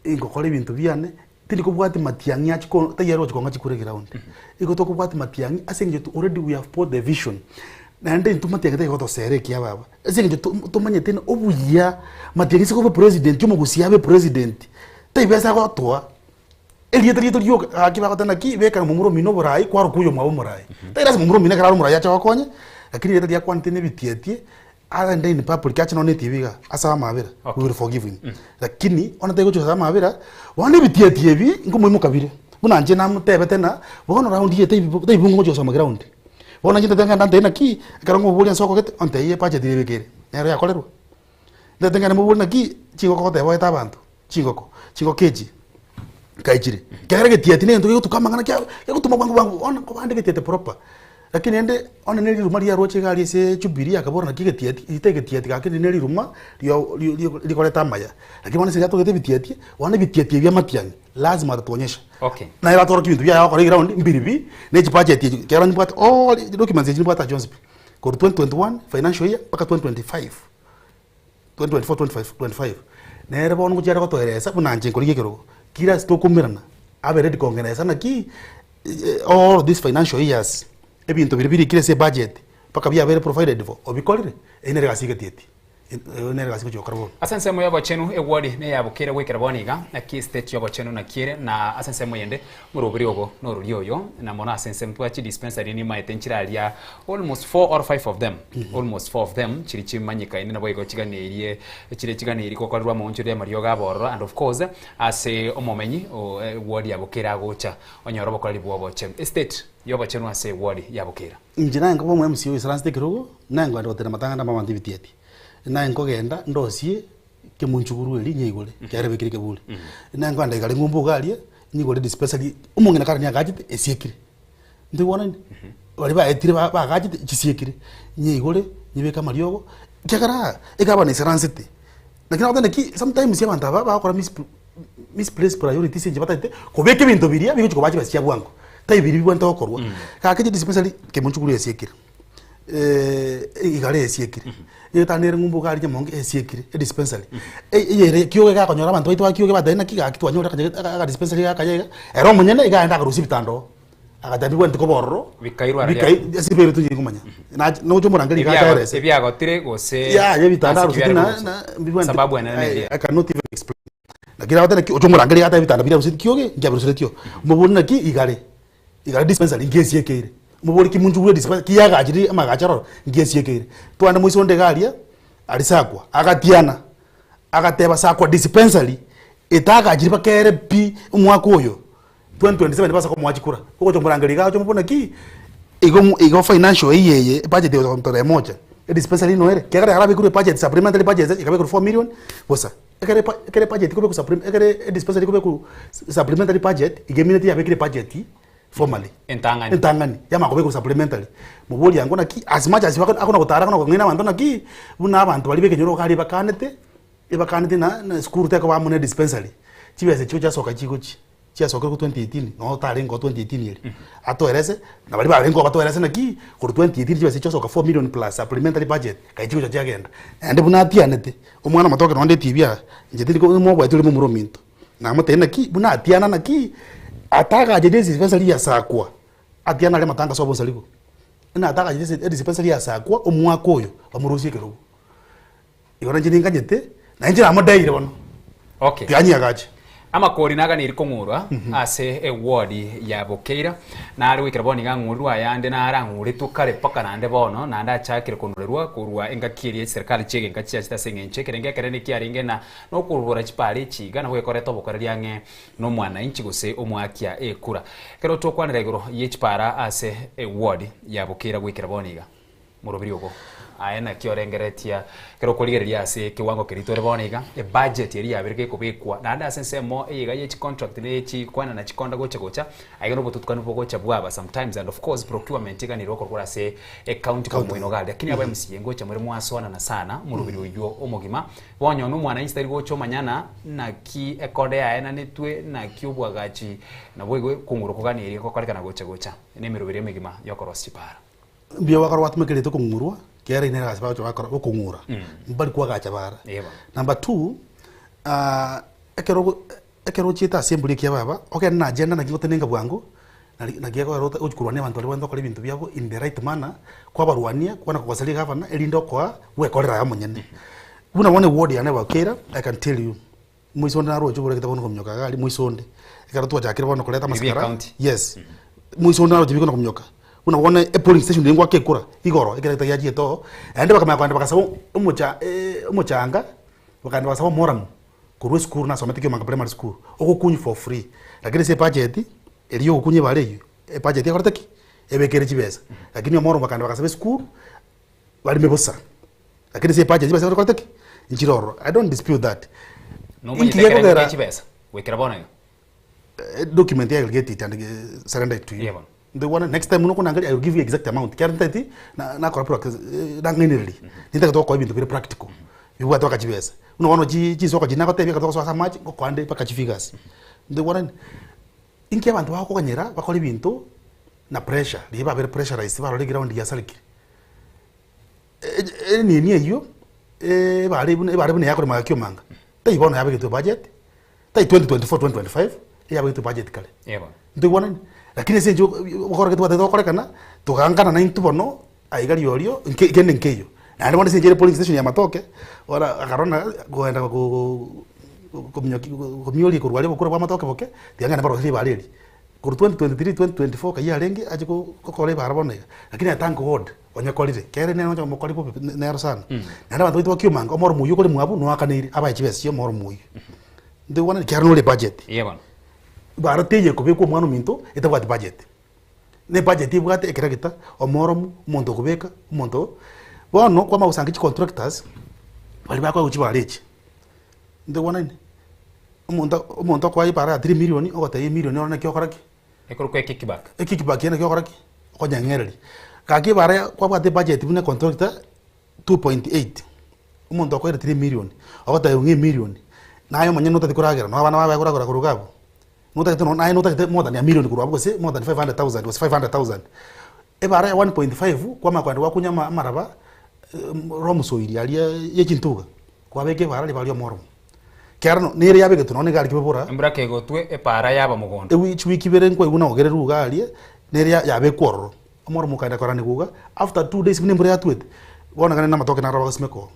ingokora ebinto biane, tindi kobwati matiang'i achi ko taiyo arochi kong'a chikure eground. Igo tokobwati matiang'i ase eng'encho already we have put the vision, naende intwe matiang'i tari gotosera ekiya baba, ase eng'encho to tomanyete ng'a obuya matiang'i ase koba president omogusii abe president, tari besa agotoa, erieta riaito rioka gaki bagoteba naki beka momura omino oborai kwaroka oyomwabo omorai. Tari lasima momura omino ekero are omorai ache agokonye, lakini erieta riakwanete na ebitietie, Aende in public ache nonye na etibi iga asabe amabera we will forgive him lakini onye tari gochia gosaba amabera bono ebitieti ebi nkomoimoka bire buna inche namotebete ng'a bono round eye taibi taibi ngochia gosoma ground bono inche ntete ngende antebie naki ekero nkomoboria nse okogete ontebie ebudget ere ebekere nero yakorerwa ntete ngende moborie naki chingoko ogoteba oete abanto chingoko chingoko echi nkaechire ekiagera egetieti na egento kegotuka amang'ana kia kegotuma bwango bwango bono nkobande egetieti proper. Lakini rende onye ne riruma riaroche iga aria ase Jubilee akabora naki egetieti, eri tegetieti gaki eri ne riruma rio rio rio rikoreta amaya. Lakini bono ase yatogete ebitieti, bono ebitieti ebi amatiang'i lazima atatuonyesha. Okay. Naye batorokia ebinto biaye agokora eground mbiribi, na echibudget echi ekiagera nimbwate all documents echi nimbwate aa chionsi pi. Korwa 2021 financial year mpaka 2025. 2024 25 25 nere bono ngochia are gotoeresa buna inche nkorigia ekerogo, kira ase tokoumerana abe ready kongeresa naki all these financial years ebinto biria birikire ase ebudget mpaka biabeire provided for obikorire, eywo nere egasi egetieti. Eyio nere egasi ngochia gokora bono. Ase ensemo y'obochenu egwori neyabokire goikera bono iga, naki esiteti y'obochenu naki ere, na ase ensemo eyende morobiri obo norori oyo, na mono ase ensemo twa chidispensary nimaete nchire aria almost four or five of them, almost four of them chiri chimanyekaine naboigo chiganeirie chire chiganeirie gokorerwa amaonchoreria amariogo abororo and of course ase omomenyi o eward ya Bokera agocha onyore obokoreri bw'obochenu. Estate y'obochenu ase eward ya Bokera. Inche naye nkoba omo MC oisaransete ekerogo, naye nkoenda gotera amatanga ndambe abanto ebitieti. Naye nkogenda ndosie kemunchuguru eria nyeigore, ekiagera ebekire ekeburi. Naye nkoenda igare ng'umbu iga aria, nyigore dispensary, omong'ina kare niagachete esiekire. Ntoigwanani? Baria baetire ba- bagachete chisiekire, nyeigore, nyebeke amariogo, ekiagera egavana aisaransete. Lakini nagoteba naki sometimes abanto aba bagokora misp misplace priorities inche batagete kobeka ebinto biria bigochi kobaa chibesa chia bwango, tai biria bibwenerete gokorwa. Gaki chidispensary kemonchuguru esiekire, igare esiekire, egetanda ere ng'umbu iga aria nyamonge esiekire, edispensary. Eye ere kioge gakonyora abanto baito ba kioge bateba naki gaki twanyorire akanyage aka akadispensary gaka iga, ere omonyene iga aende akarusia ebitanda oo. Agateba bibwenerete koba ororo, Bikairwa aria. bikai ase ebibeire tonyare komanya. Nache nocha omorangeri iga ache aerese. Ebiagotire gose Yaya ebitanda ase ki aruseti biare na korusia. na mbibwenerete Sababu enene neria. I cannot even explain. Lakini agoteba naki ocha omorangeri iga atebe ebitanda biria aruseti kioge inki abiruseretio. Omobori naki igare, igare dispensary inki esiekeire. Omobori ki monchugure dispensary ki yagachire amagacho aroro inki esiekeire. Twande moise onde iga aria, aria sakwa, agatiana, agateba sakwa dispensary etagachiri bakere pi omwaka oyo. 2027 basa komoa chikura ogocha komorangeria iga agocha omobuna ki igo igo financial eye eye ebudget egocha gotora emocha edispensary ino ere ekiagera yarabekirwe ebudget supplementary budget ekabekwa 4 million bosa ekere eba ekere ebudget ekobekwa supple ekere edispensary ekobekwa supplementary budget iga emineti yabekire ebudget formally Entang'ani. entang'ani yamanya kobekwa supplementary moborie ango naki as much as akona gotara akona kong'aina abanto naki buna abanto baria ba ekenyoro iga aria bakanete Ebakaneti na na esukuru tekoba amo ne dispensary, chibesa echio chiasoka chigochia, chiasokire korwa 2018 noo tarenge oo 2018 eria, atoerese, na baria barenge oo batoerese naki, korwa 2018 chibesa echio chiasoka 4 million plus supplementary budget, kai chigocha chiagenda. Naende buna atianete, omwana omotoke nonde etibi aa, inche tindi ko mobwati ore momura ominto, namotebia naki, buna atiana naki, atagachetie dispensary yasakwa, atiana aria amatanga ase obosarigo, buna atagachetie edispensary yasakwa, omwaka oyo, bamorusie ekerogo. Igo nainche ninganyete, na inche namodeire bono. Okay. Tiga nyiagache. Amakori naganeiri kong'urwa ase eward ya Bokeira, nare goikera bono iga ang'urirwe ayande nare ang'uretwe kare mpaka naende bono naende achakire konurerwa korwa engaki eria chiserikali chi'egenka chiachete ase eng'encho ekerengo ekenene kiarenge na nokorubora chipara echi iga nabo gekoreta obokoreri ang'e nomwananchi gose omoakia ekura. Ekero tokwanera igoro ye chipara ase eward ya Bokeira goikera bono iga. Morobiri ogo. Aye naki orengereretie ekero okorigereria ase ekewango keria tore bono iga, ebudget eria yabeire gekobekwa naende ase ensemo eye iga ye chicontract na echikwana chikonda gocha gocha, aiga nobotutukanu bogocha bwaba sometimes and of course procurement iga nere okorwa ase ecounty korwa moino iga aria. Lakini aba MCA ngocha more mwasoanana sana omorobiri oywo omogima, bono onye omwananchi tari gocha omanyana naki ekonda yaenanetwe, naki obwagachi naboigo kong'ura koganerie gokorekana gocha gocha na emeroberi emegima yokorosia chipara. Mbuya gwakora gwatumeka erieta okong'urwa, ekiagera ere egasi bagocha bakora okong'ura, mbari koagacha bara. Number two, ekero ogo ekero ochiete ase embori ekia baba, ogende na agenda naki ngotenenka bwango, nari naki ekogera ota ochi korwania abanto baria bagende gokora ebinto biabo in the right manner, kwabarwania, kwana kogosaria egavana, erinde okoa bwekorera aye omonyene. Buna bono eward yane Bwakeira, I can tell you, Moise onde naroche oboregete bono kominyoka iga aria moise onde, ekero twachakire bono koreta Ebi amasakara, ecounty. yes, moise onde naroche bikona kominyoka, buna bono epolling station eye ngoaka ekura, igoro ekeregete giachiete oo, naende bakamanya kogenda bagasaba omocha omochanga, bakagenda bagasaba omoramu korwa esukuru nasomete Kiomanga primary school, ogokunywa for free, lakini ase ebudget, eria ya ogokunywa ebara eywo, ebudget ekorete ki? Ebekere chibesa, lakini omoro bakagenda bagasaba esukuru, barime bosa, lakini ase ebudget chibesa ekorete ki? Nchire ororo, I don't dispute that. Nomanyete Inki ekerengo gekogera gie chibesa goikera bono iga? document I will get it and surrender it to you. Eeh bono. Ntoigwane next time buna okonangeria I will give you exact amount ekiagera ntageti na nakora practice nang'ainereria. Nintagete gokoa ebinto bire practical, bibwate mpaka chibesa. Buna bono chi chinsoko chiria nagotebia ekero togosoa ase amache, ngokoa nde mpaka chifigures. Ntoigwanani? Inki abanto bagokoganyera bakore ebinto na pressure, riria babere pressurized barore eground yasarekire. Enini eyio ebare buna ebare buna eyakorema Kiomanga, tari bono yabegetwe ebudget, tari 2024 2025, eyabegetwe ebudget kare. Ntoigwanani? Lakini ase eng'encho obokoreke twatagete gokorekana, togankana naintwe bono aiga riorio nke kende nkeiyo. Naende bono ase enchera polling station ya matoke, bono akarora ng'a kogenda go kominyoki komioria korwa aria obokura bwa amatoke boke, tiga ng'ende mbarosie ribara eria. Korwa 2023, 2024 kaywo arenge ache ko gokora ebara bono iga, lakini I thank God onyekorire, kere nere onye omokori bobe nero sana. Naende abanto baito bakiomanga, omoro moyio okore mwabo noakaneire, abae chibesa chia omoro moyio. Ntoigwane ekiagera nore ebudget. Eeh bono. Ebara teiyo ekobekwa omwana ominto etabwati budget. Ne ebudget ebwate ekeregita, omoromu, omonto okobeka, omonto bono kwamanya gosanga chicontractors, baria bakoegwa chibara echi, ntoigwanaine? Omonto omonto okoa ebara ya three million, ogotebia emillion oro naki okora ki? Ekorokwa ekickback. Ekickback eye naki okora ki? Okonyeng'ereria. Gaki ebara ya kwabwate ebudget buna econtractor 2.8, omonto okoire 3 million, ogotebiwa ng'a emillion, naye omonyene otari koragera, nabo abana baye bakoragera korwa iga abwo. Notagete no naye notagete more than a million korwa abwo gose more than 500,000 gose 500,000. Ebara ya 1.5 kwamanya kogenda gwakunya ama amaraba romosoiri aria ye chintuga, kwabeka ebara riba ria omoromo. Kero no nere yabegetwe nonye niga arikebe bora. Embura kegotwe epara yaba mogondo. Ewi chiwiki ibere nkwaigwa nogere ruga aria, nere ya yabekwa ororo. Omoromo okaenda koranigwa iga, after 2 days buna embura yatwete, bono iga nende amatoke naro bagosimeka oo.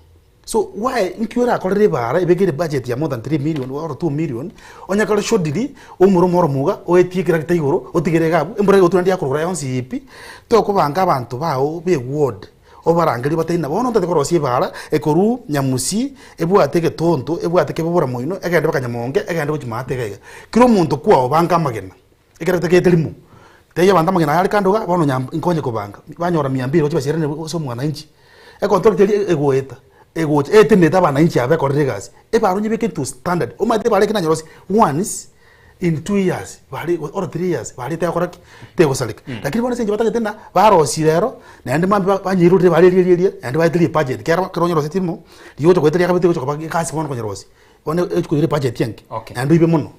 So why nki orakorere ebara ebekere budget ya more than 3 million or 2 million, onye kore shodiri oumore omoromo iga oetie ekerakita igoro otigere iga abwo, embura egotwa naende yakorora yonsi pi, tokobanga abanto bao ba eward obarangerie obatebie ng'a bono ntagete korosia ebara ekorwa Nyamusi ebwate egetonto ebwate kebobora moino egende mpaka Nyamonge egende gochia maate iga iga. Kera omonto kwao banga amagena, ekerakita gete rimo, tebia abanto amagena aya are kando iga bono nyam nkonye kobanga, banyora mia mbili bache basiarane ase omwananchi. Econtract eria egoeta, egocha etenenete abananchi aba ekorire egasi, ebara onyebeke into standard, omanyete ebara eke nanyerosie once in 2 years bare or 3 years bare tegokora ki? Tegosareka. Lakini bono ase eng'encho batagete ng'a barosie rero, naende mambia banyeirorere ebara eria eria eria, naende baeterie ebudget, kero ekero onyerosetie rimo, rigocha goeta riakabere tigocha koba egasi bono konyerosia. Bono echi koira ebudget enke, Okay. naende oibe mono.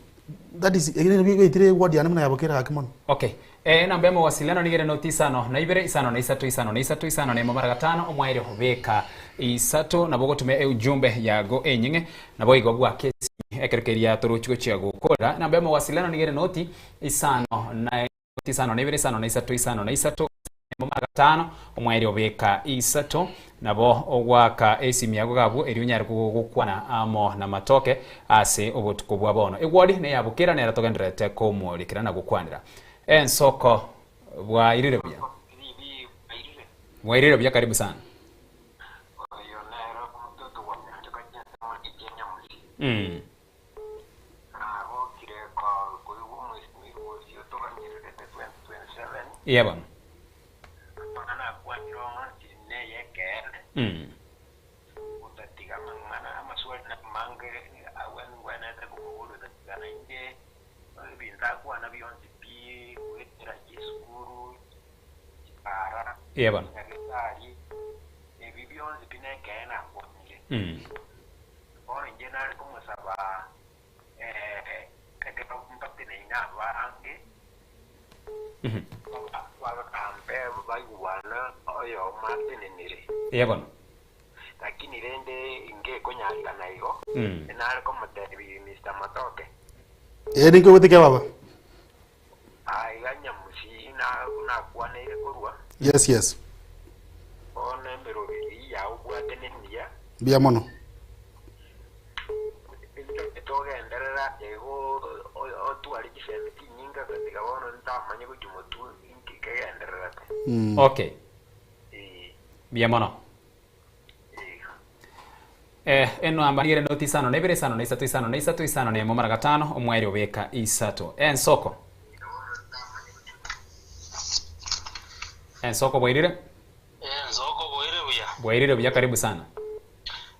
That is eri nabio biaitire eward yane buna yabokera gaki mono. Okay. Eh, namba ya mawasiliano nigo ere noti isano na ibere, isano na isato, isano na isato, isano na emo mara gatano, omwaerio beka isato, nabo ogotumia eujumbe yago enying'e, nabo igo bwake esimi ekero keria torochi gochia gokora. Namba ya mawasiliano nigo ere noti isano na noti isano na ibere, isano na isato, isano na isato, isano na emo mara gatano, omwaerio beka isato, nabo ogoaka esimi yago iga abwo erio onyare gokwana amo na matoke ase obotuko bwa bono. Egwori neyabokera nero togendererete komorikera na gokwanera. Ensoko bwairire buya. Bwairire buya karibu sana. Mm. Eeh bono. Mm. Eeh bono. Mm. Bono inche nare komosaba ekero mbateneine abange, bagambe baigwane oyomo atenenere. Eeh bono. Lakini rende ingekonyarekana igo, nare komotebia Mister Matoke. Ee ninkoigwete ki baba? Aiga nyamusi nakwaneire korwa. Yes yes. Bono emeroberi eyio yao obwate nemiya. Mbuya mono. Intwe togenderera igo otware chisemi chinyinge gatiga bono ntamanye gochia motwe inki kegendererete. Okay. Mbuya mono. Eh, enamba nigo ere noti isano na ibere, isano na isato, isano na isato, isano na emo mara gatano, omwaerio obeka isato. Ensoko. Ensoko bwairire? Ensoko bwaire buya. Bwairire buya, karibu sana.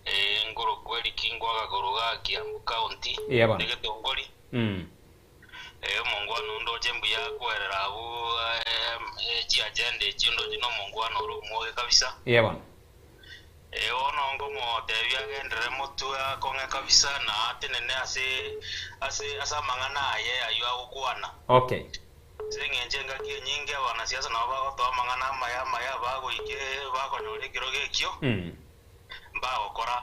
Eh, nkorokwa Eric Ngwaga koruga Kiambu County, Eeh bono. Egetongori. Mm. Eh, omongwana oo ndoche mbuya akwerera abwo eh, chiagenda echio ndoche na omongwana ore omwoge kabisa. Eeh bono. Eh, bono ngomotebia agenderere motwe akong'e kabisa na atenene ase ase ase amang'ana aye ayio agokwana. Okay. Ase eng'encho engaki enyinge abanasiasa nabo bagotoa amang'ana amaya amaya bagoike bakonyora ekerogo ekio, Mm. mbagokora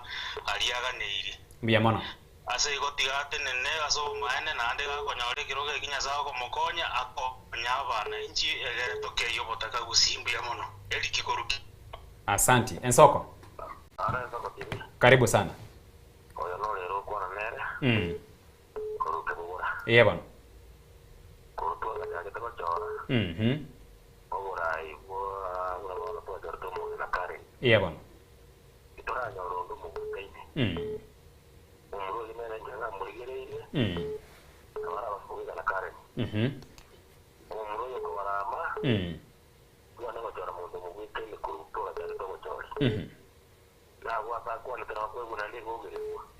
aria aganeirie. Mbuya mono. Ase igo tiga atenene ase obomaene, naende gakonyora ekerogo eki Nyasae okomokonya, akonye abana. Inchi egere tokeyie obotaka gusii mbuya mono. Eriki korwa ki. Asanti. Ensoko. Karibu sana. Eeh bono. Eeh bono.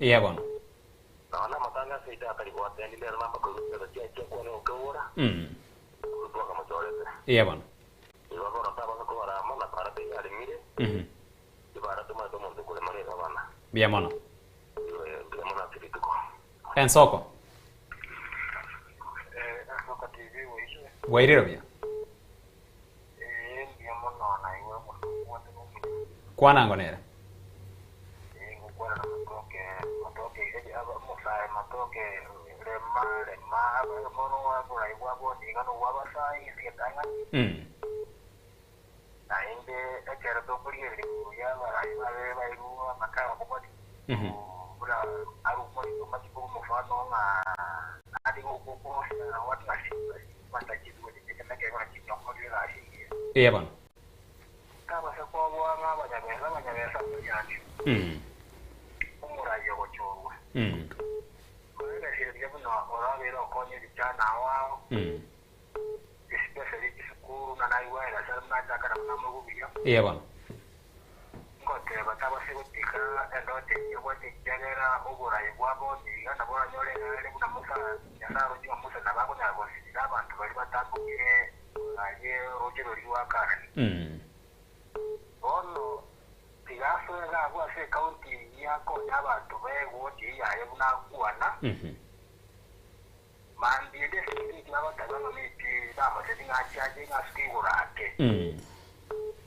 Eeh bono. Eeh bono. Mbuya mono. Ensoko. Bwairire buya? Kwana ango nere. Naende ekero tokorigereria igoro y'abarai babe bairwe amakara omorero, buna are omorero omachiko omofano ng'a nare gokosia watu egasi engiya. Eeh bono. Tabasa koboa ng'a abanyabesa abanyabesa mbuya omorai ogochorwa. Koeresire buya buna orabeire okonye ebichana ao ao. Especially chisukuru na naigwa egasi nachaka nabo namoigwa buya. Eeh bono. Ngoteba tabase gotika endoto eyio ebwate ekiagera oborai bwa bono iga nabo oranyore are buna Musa, Nyasae aroche ng'a Musa nabo akonyara gosirira abanto baria batambokire aria oroche roria rwa Kanani. Bono tiga asoe iga abwo ase ecounty eyio akonye abanto b'ewodi eyio yaye buna akwana. Mambia ende esegi eki bagoteba ng'a miti bamoseti ng'a achiache ng'a asuke igoro ake,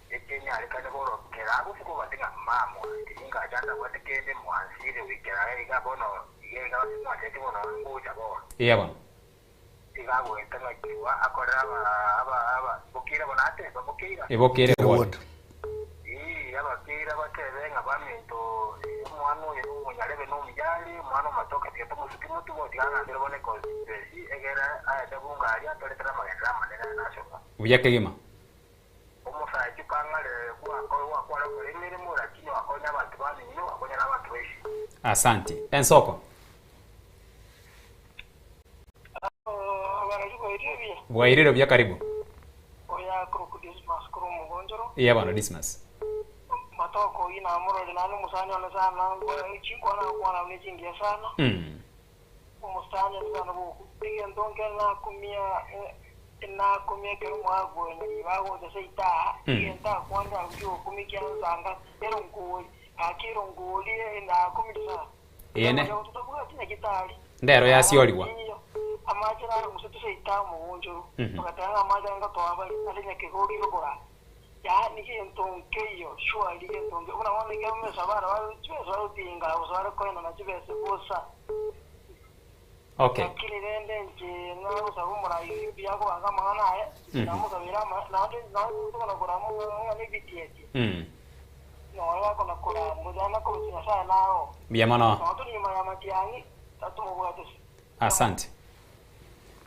ekenyarekane borokera agwo kobate ng'a mamwanchire, ingacha ntabwate kende mwansiire goikera aya iga bono iga iga ase mwancheti bono ngocha bono. Eya bono. Iga agoeta ng'a chua akorere aba aba aba bokeira bono ateba bokeira. Ebokeire ward. Ee, abakeira batebe ng'a baminto, omwana oyo nomonyarebe nomuya are, omwana omatoke tiga tomosuki motubo, tiga agambere bono econstituency, egere aende bunge aria atoretere amagenderero amanene aya national. Buya kegima. Omosacha okang'are gwakwara okore emeremo, lakini wakonya abanto bamino, wakonya na abanto ba isiko. Asanti. Ensoko. Bwairire buya karibu. Eeh bono Dismas. Eye ne ndero yasiorigwa. Okay. Mbuya mono. Asante.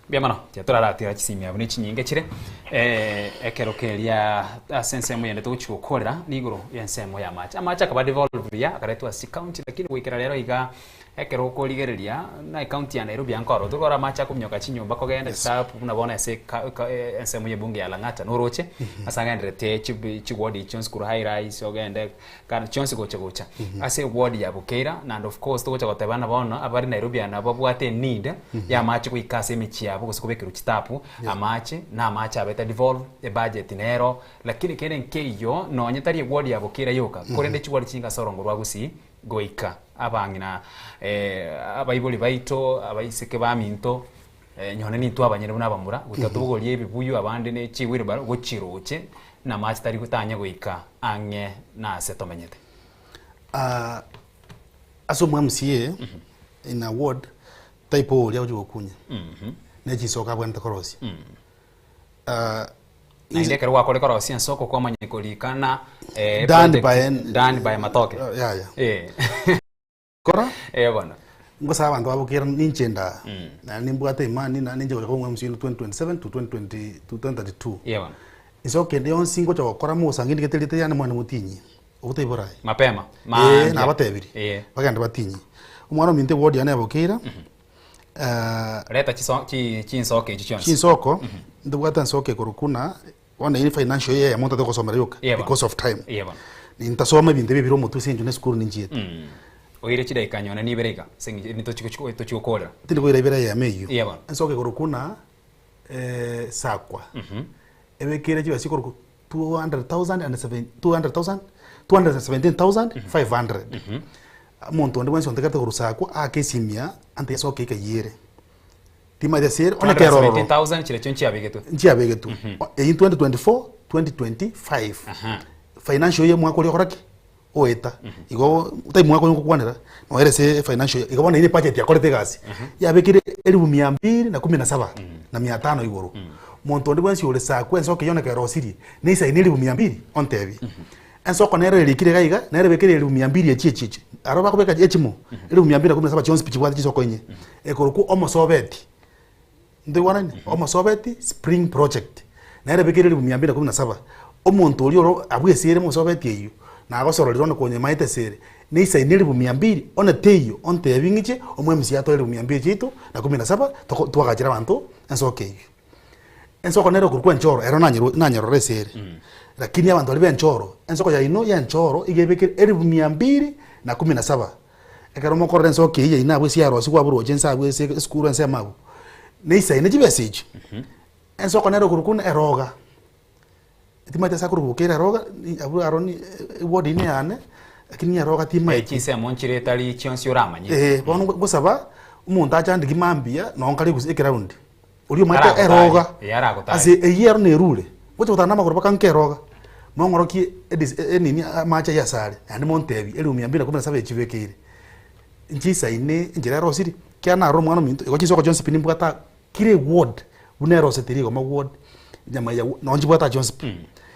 Mbuya mono. Tiga toraratera chisimi abwo ne chinyinge chire eh, ekero keria ase ensemo yende togochi gokorera nigoro y'ensemo y'amache. Amache akaba devolved buya akaretwa ase chicounty lakini goikera rero iga Ekero okorigereria na ecounty ya Nairobi ankoro tokora amache akominyoka chinyomba kogenda chisapu buna bono ase eka eka ensemo ye bunge ya Lang'ata noroche ase agenderete chibi chiward chionsi korwa high rise ogende kare chionsi gocha gocha ase eward ya Bukeira naende of course togocha goteba buna bono abare Nairobi aya nabo babwate eneed ya amache goika ase emechie yabo gose kobekerwa chitapu amache na amache abete devolved ebudget nero lakini kende nkeiyo nonye tari eward ya Bukeira yoka korende chiward chinga ase orongo rwa Gusii Goika abang'ina, abaibori baito, abaiseke baminto, nyone nintwe abanyene buna abamura, goika tobogorie ebibuyu abande ne chiwheelbarrow gochiroche, na amache tari tanya goika ang'e nase tomenyete. Ah, ase omo MCA in a ward type oria ogochi gokunya ne chinsoka abwenerete korosia. Ah, Naende ekero gwakore korosia ensoko kwamanya korikana eh, Done project by done by matoke. Yaya. Eh. Kora. Eh bono. Ngosaba abanto babokera ninche ndaa. Naende nimbwate imani naende ninche gocha koba omwMCA 2027 to 2020 to 2032. Eeh bono. Ensoko ende yonsi ngocha gokora mogosangi ndigete erieta riane mwende motinyie. Obwo taibo aye. Mapema. Ee, Maambia. nabatebirie. Ee. Bagende batinyie. Omwana ominto eward yane yabokeire, Reta chiso chi chinsoko echio chionsi. Chinsoko, ntobwate ensoko ekorokwa buna, bono eyio financial year eyemo ntatoke gosomera yoka Eeh bono. because of time. Eeh bono. Nintasoma ebinto ebi ebire omotwe ase eng'encho na esukuru ninchiete. Oire chidaika nyone nibere iga, ase eng'encho nitochi tochi gokorera. Tindi koira ibere eyemo eyio. Eeh bono. Ensoko ekorokwa buna sakwa, ebekire chibesa chikorokwa 200,000 and 200,000 217,500. Omonto onde bwensi ontegerete korwa sakwa aake esimia ante esoke ekayiere. Timaeti ase ere, onye kere ororo. 217,000 chiria nchiabegetwe. Nchiabegetwe. Eyio 2024, 2025. Financial year omwaka oria okora ki? Oeta. Igo tari mwaka oyo ngokwanera, noere ase financial year. Igo bono eyio ne budget yakorete egasi. Yabekire elifu mia mbili na kumi na saba na mia tano igoro. Monto onde bwensi ore sakwa ensoko eyio onye kerosirie, neisaine elifu mia mbili, ontebie. Ensoko nero erikire iga iga, nere ebekire elifu mia mbili echi echi echi. Aro bakobeka echimo, elifu mia mbili na kumi na saba chionsi pi chibwate chisoko inye. Ekorokwa omosobeti. Ntoigwanani? Omosobeti spring project. Nere ebekire elifu mia mbili na kumi na saba. Omonto oria oro abwo ase ere mosobeti eyio, nagosororire onye konyemaete ase ere, neisaine elifu mia mbili, onye teiyo, ontebie ng'iche, omo MC atoe elifu mia mbili chiaito na kumi na saba, toko twagachere abanto ensoko eyio. Ensoko nere okorokwa enchoro, ero nanyerwa nanyerora ase ere. Lakini abanto baria b'enchoro, ensoko yaino ya enchoro iga ebekire elifu mia mbili na kumi na saba. Ekero mokorora ensoko eyio yaino abwo ase yarosigwe abwo roche inse abwo ase esukuru ensemo abwo, neisaine chibesa echio. Ensoko nere okorokwa buna eroga, timanyeti ase akorokwa kera eroga, abwo aro ni eward ine yane, lakini eroga timanyeti. Chinsemo nchire etari chionsi oramanye. Eeh, bono ngosaba, omonto achandiki mambia, nonye nkare gose ekeraundi. Oria omanyete Aragotari. eroga Ee, aragotari. ase eyio ero nerure, ngocha gotara namagoro mpaka nke eroga, mong'orokie edis enini amache ayio asare, naende montebie elifu mia mbili na kumi na saba echibekeire, nchisaine enchera erosirie, ekiagera narora omwana ominto, igo chinsoko chionsi pi nimbwate aa kera eward buna erosete rigoma ward, nyamaiya ward, nonye nchibwate aa chionsi pi.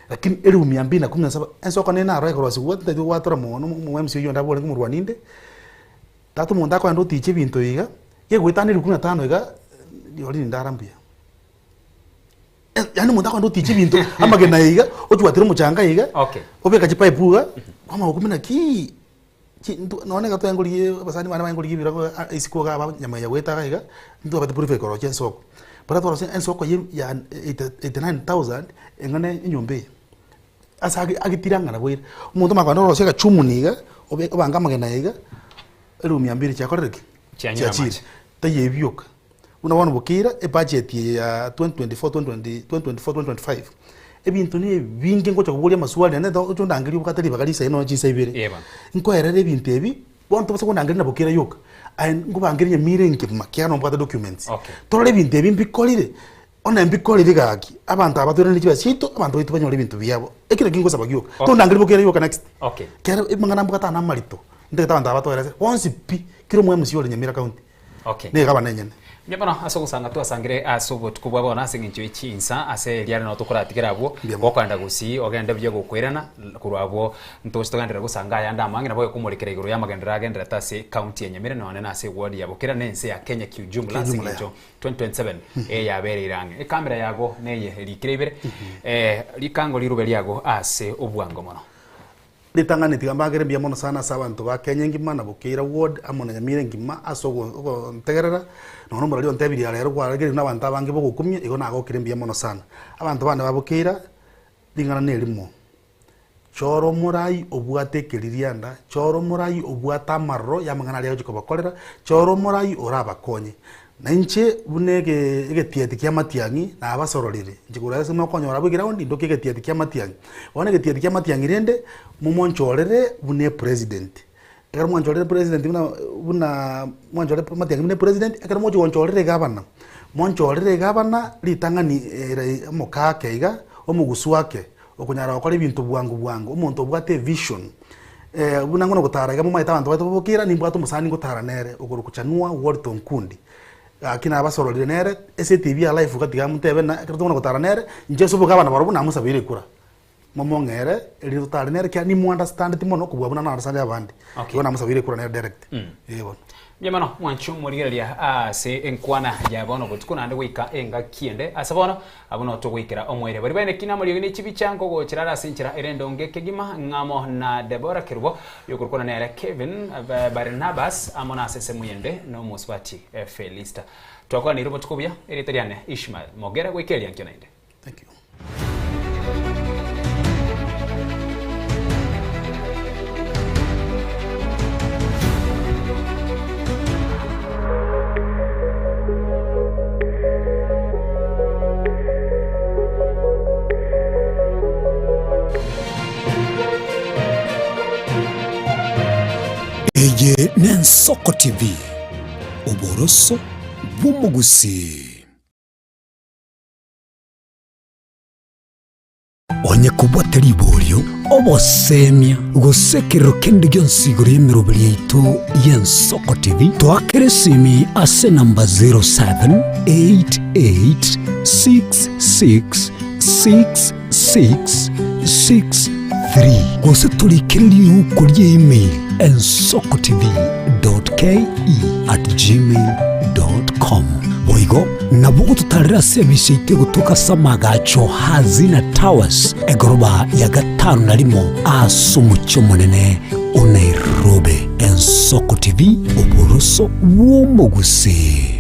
Lakini elifu mia mbili na kumi na saba, ensoko nere narora ekorosiwa, ntagete gwatora mono omo MC oyio onde aborenge omorwani inde, Tata omonto akogenda otiche ebinto iga, gegoetana elifu kumi na tano iga, rirorio rindara mbuya. Yaani omonto akogenda otiche ebinto amagena iga, ochwatire omochanga iga, Okay. obeka chipipe iga, kwamanya gokumia naki chi nto nonye iga twengorigia abasani bane baengorigia ebirogo a isiko iga aba nyama eye goeta iga iga, ntwabate prefect korosia ensoko. Baria twarosia ensoko ye ya 89000, eng'ana enyomba eye. Ase age agetire ang'ana boira. Omonto omanye kogenda orosie agachumuni iga, obe obange amagena aya iga, elifu mia mbili chiakorire ki? Chianyure Chiachire. amache. Taiyo ebi bioka. Buna bono bokeira, ebudget eye ya 2024 2020 2024 2025, ebinto na ebinge ngocha koboria amaswali naende to oche ondangerie obwate ribaga risaine nonye chinsa ibere. Eeh bono. Nkoerere ebinto ebi, bono tobasa kondangeria na bokeira yoka, aye nkobangerie nyamira engima ekiagera nobwate documents. Okay. Torore ebinto ebi mbikorire, Onye mbikorire gaki, abanto aba toiranerie chibesa chiaito, abanto baito banyore ebinto biabo. Eki nakio ngosaba gioka. Okay. Tondangerie bokere gioka next. Okay. Kero amang'ana mbwate ane amarito, ntagete abanto aba batoerese bonsi pi, kera omo MC ore Nyamira County, Okay. na egavana enyene. Mbuya mono ase ogosanga twasangire ase obotuko bwa bono ase eng'encho ye chinsa ase eria nabo tokoratigere abwo Mbuya mono. gokoenda gusii ogende buya gokoirana korwa abwo ntoche togenderere gosanga ayande amange nabo ogokomorekera igoro y'amagenderero agendererete ase county ya Nyamira nonye na ase eward ya Bokera na ense ya Kenya kiujumla ase Kiujumla, eng'encho 2027 eye yabereire ang'e. Ekamera yago neye erikire ibere, eh, rikango rirube riago ase obwango mono. Ritang'ani tiga mbagere mbuya mono sana ase abanto ba Kenya engima na Bokeira ward amo na Nyamira engima ase ogo ogontegerera, nonya omorwari ontebirie rero kwaragereirwe na abanto abange bogokumia igo nagokire mbuya mono sana. Abanto bane ba Bokeira, ring'ana nerimo, Chora omorai obwate ekeririanda, chora omorai obwate amaroro y'amang'ana aria agochia kobakorera, chora omorai orabakonye. Na inche buna ege egetieti kia amatiang'i nabasororire, inche korwa ase mokonyora abwo eground ndoke egetieti kia amatiang'i. Bono egetieti kia amatiang'i rende, momonchorere buna epresident. Ekero mwanchorire president buna buna mwanchorire amatiang'i buna epresident, ekero mogochia gonchorera egavana, monchorere egavana ritang'ani ere omokake iga, omogusu ake. Okonyara gokora ebinto bwango bwango, omonto obwate evision, buna ngono gotara iga momanyete abanto baito babokera, nimbwate omosani ngotara nere, okorokwa Chanua Walter Onkundi. Gaki nabasororire nere, ase etibi ya life iga tiga motebe ng'a ekero tokona gotara nere, inche ase obogabana barobwo namosabeire ekura. Momong'ere, erinde totare nere ekiagera nimo understandeti mono kobua buna na understand abande. Okay. Igo namosabeire ekura nere direct. Eh bono. Mbuya mono mwanche omorigereria ase enkwana ya bono botuko naende goika engaki ende ase bono abwo no togoikera omoerio. Baria baine kina amariogi ne chibicha nkogochera are ase enchera ere endonge kegima ng'amo na Debora Kerubo oyokorokwana nere Kevin Barnabas amo nase ensemo yende nomosubati Felista. Twakwanire obotuko obuya erieta riane Ishmael Mogere goika eria nkio naende. Thank you. Eye n'Ensoko TV, oboroso bw'omogusii. Onye kobwate riborio, obosemia, gose ekerero kende gionsi igoro y'emeroberi yaito y'Ensoko TV, toakere esimi ase enamba 0788666663 gose torikere riuko ria email ensokotv.ke@gmail.com. Boigo Nabo gototarera ase ebise yaito egotoka ase amagacho Hazina Towers, egoroba ya gatano na rimo ase omochie omonene o Nairobi. Ensoko TV, oboroso bw'omogusii.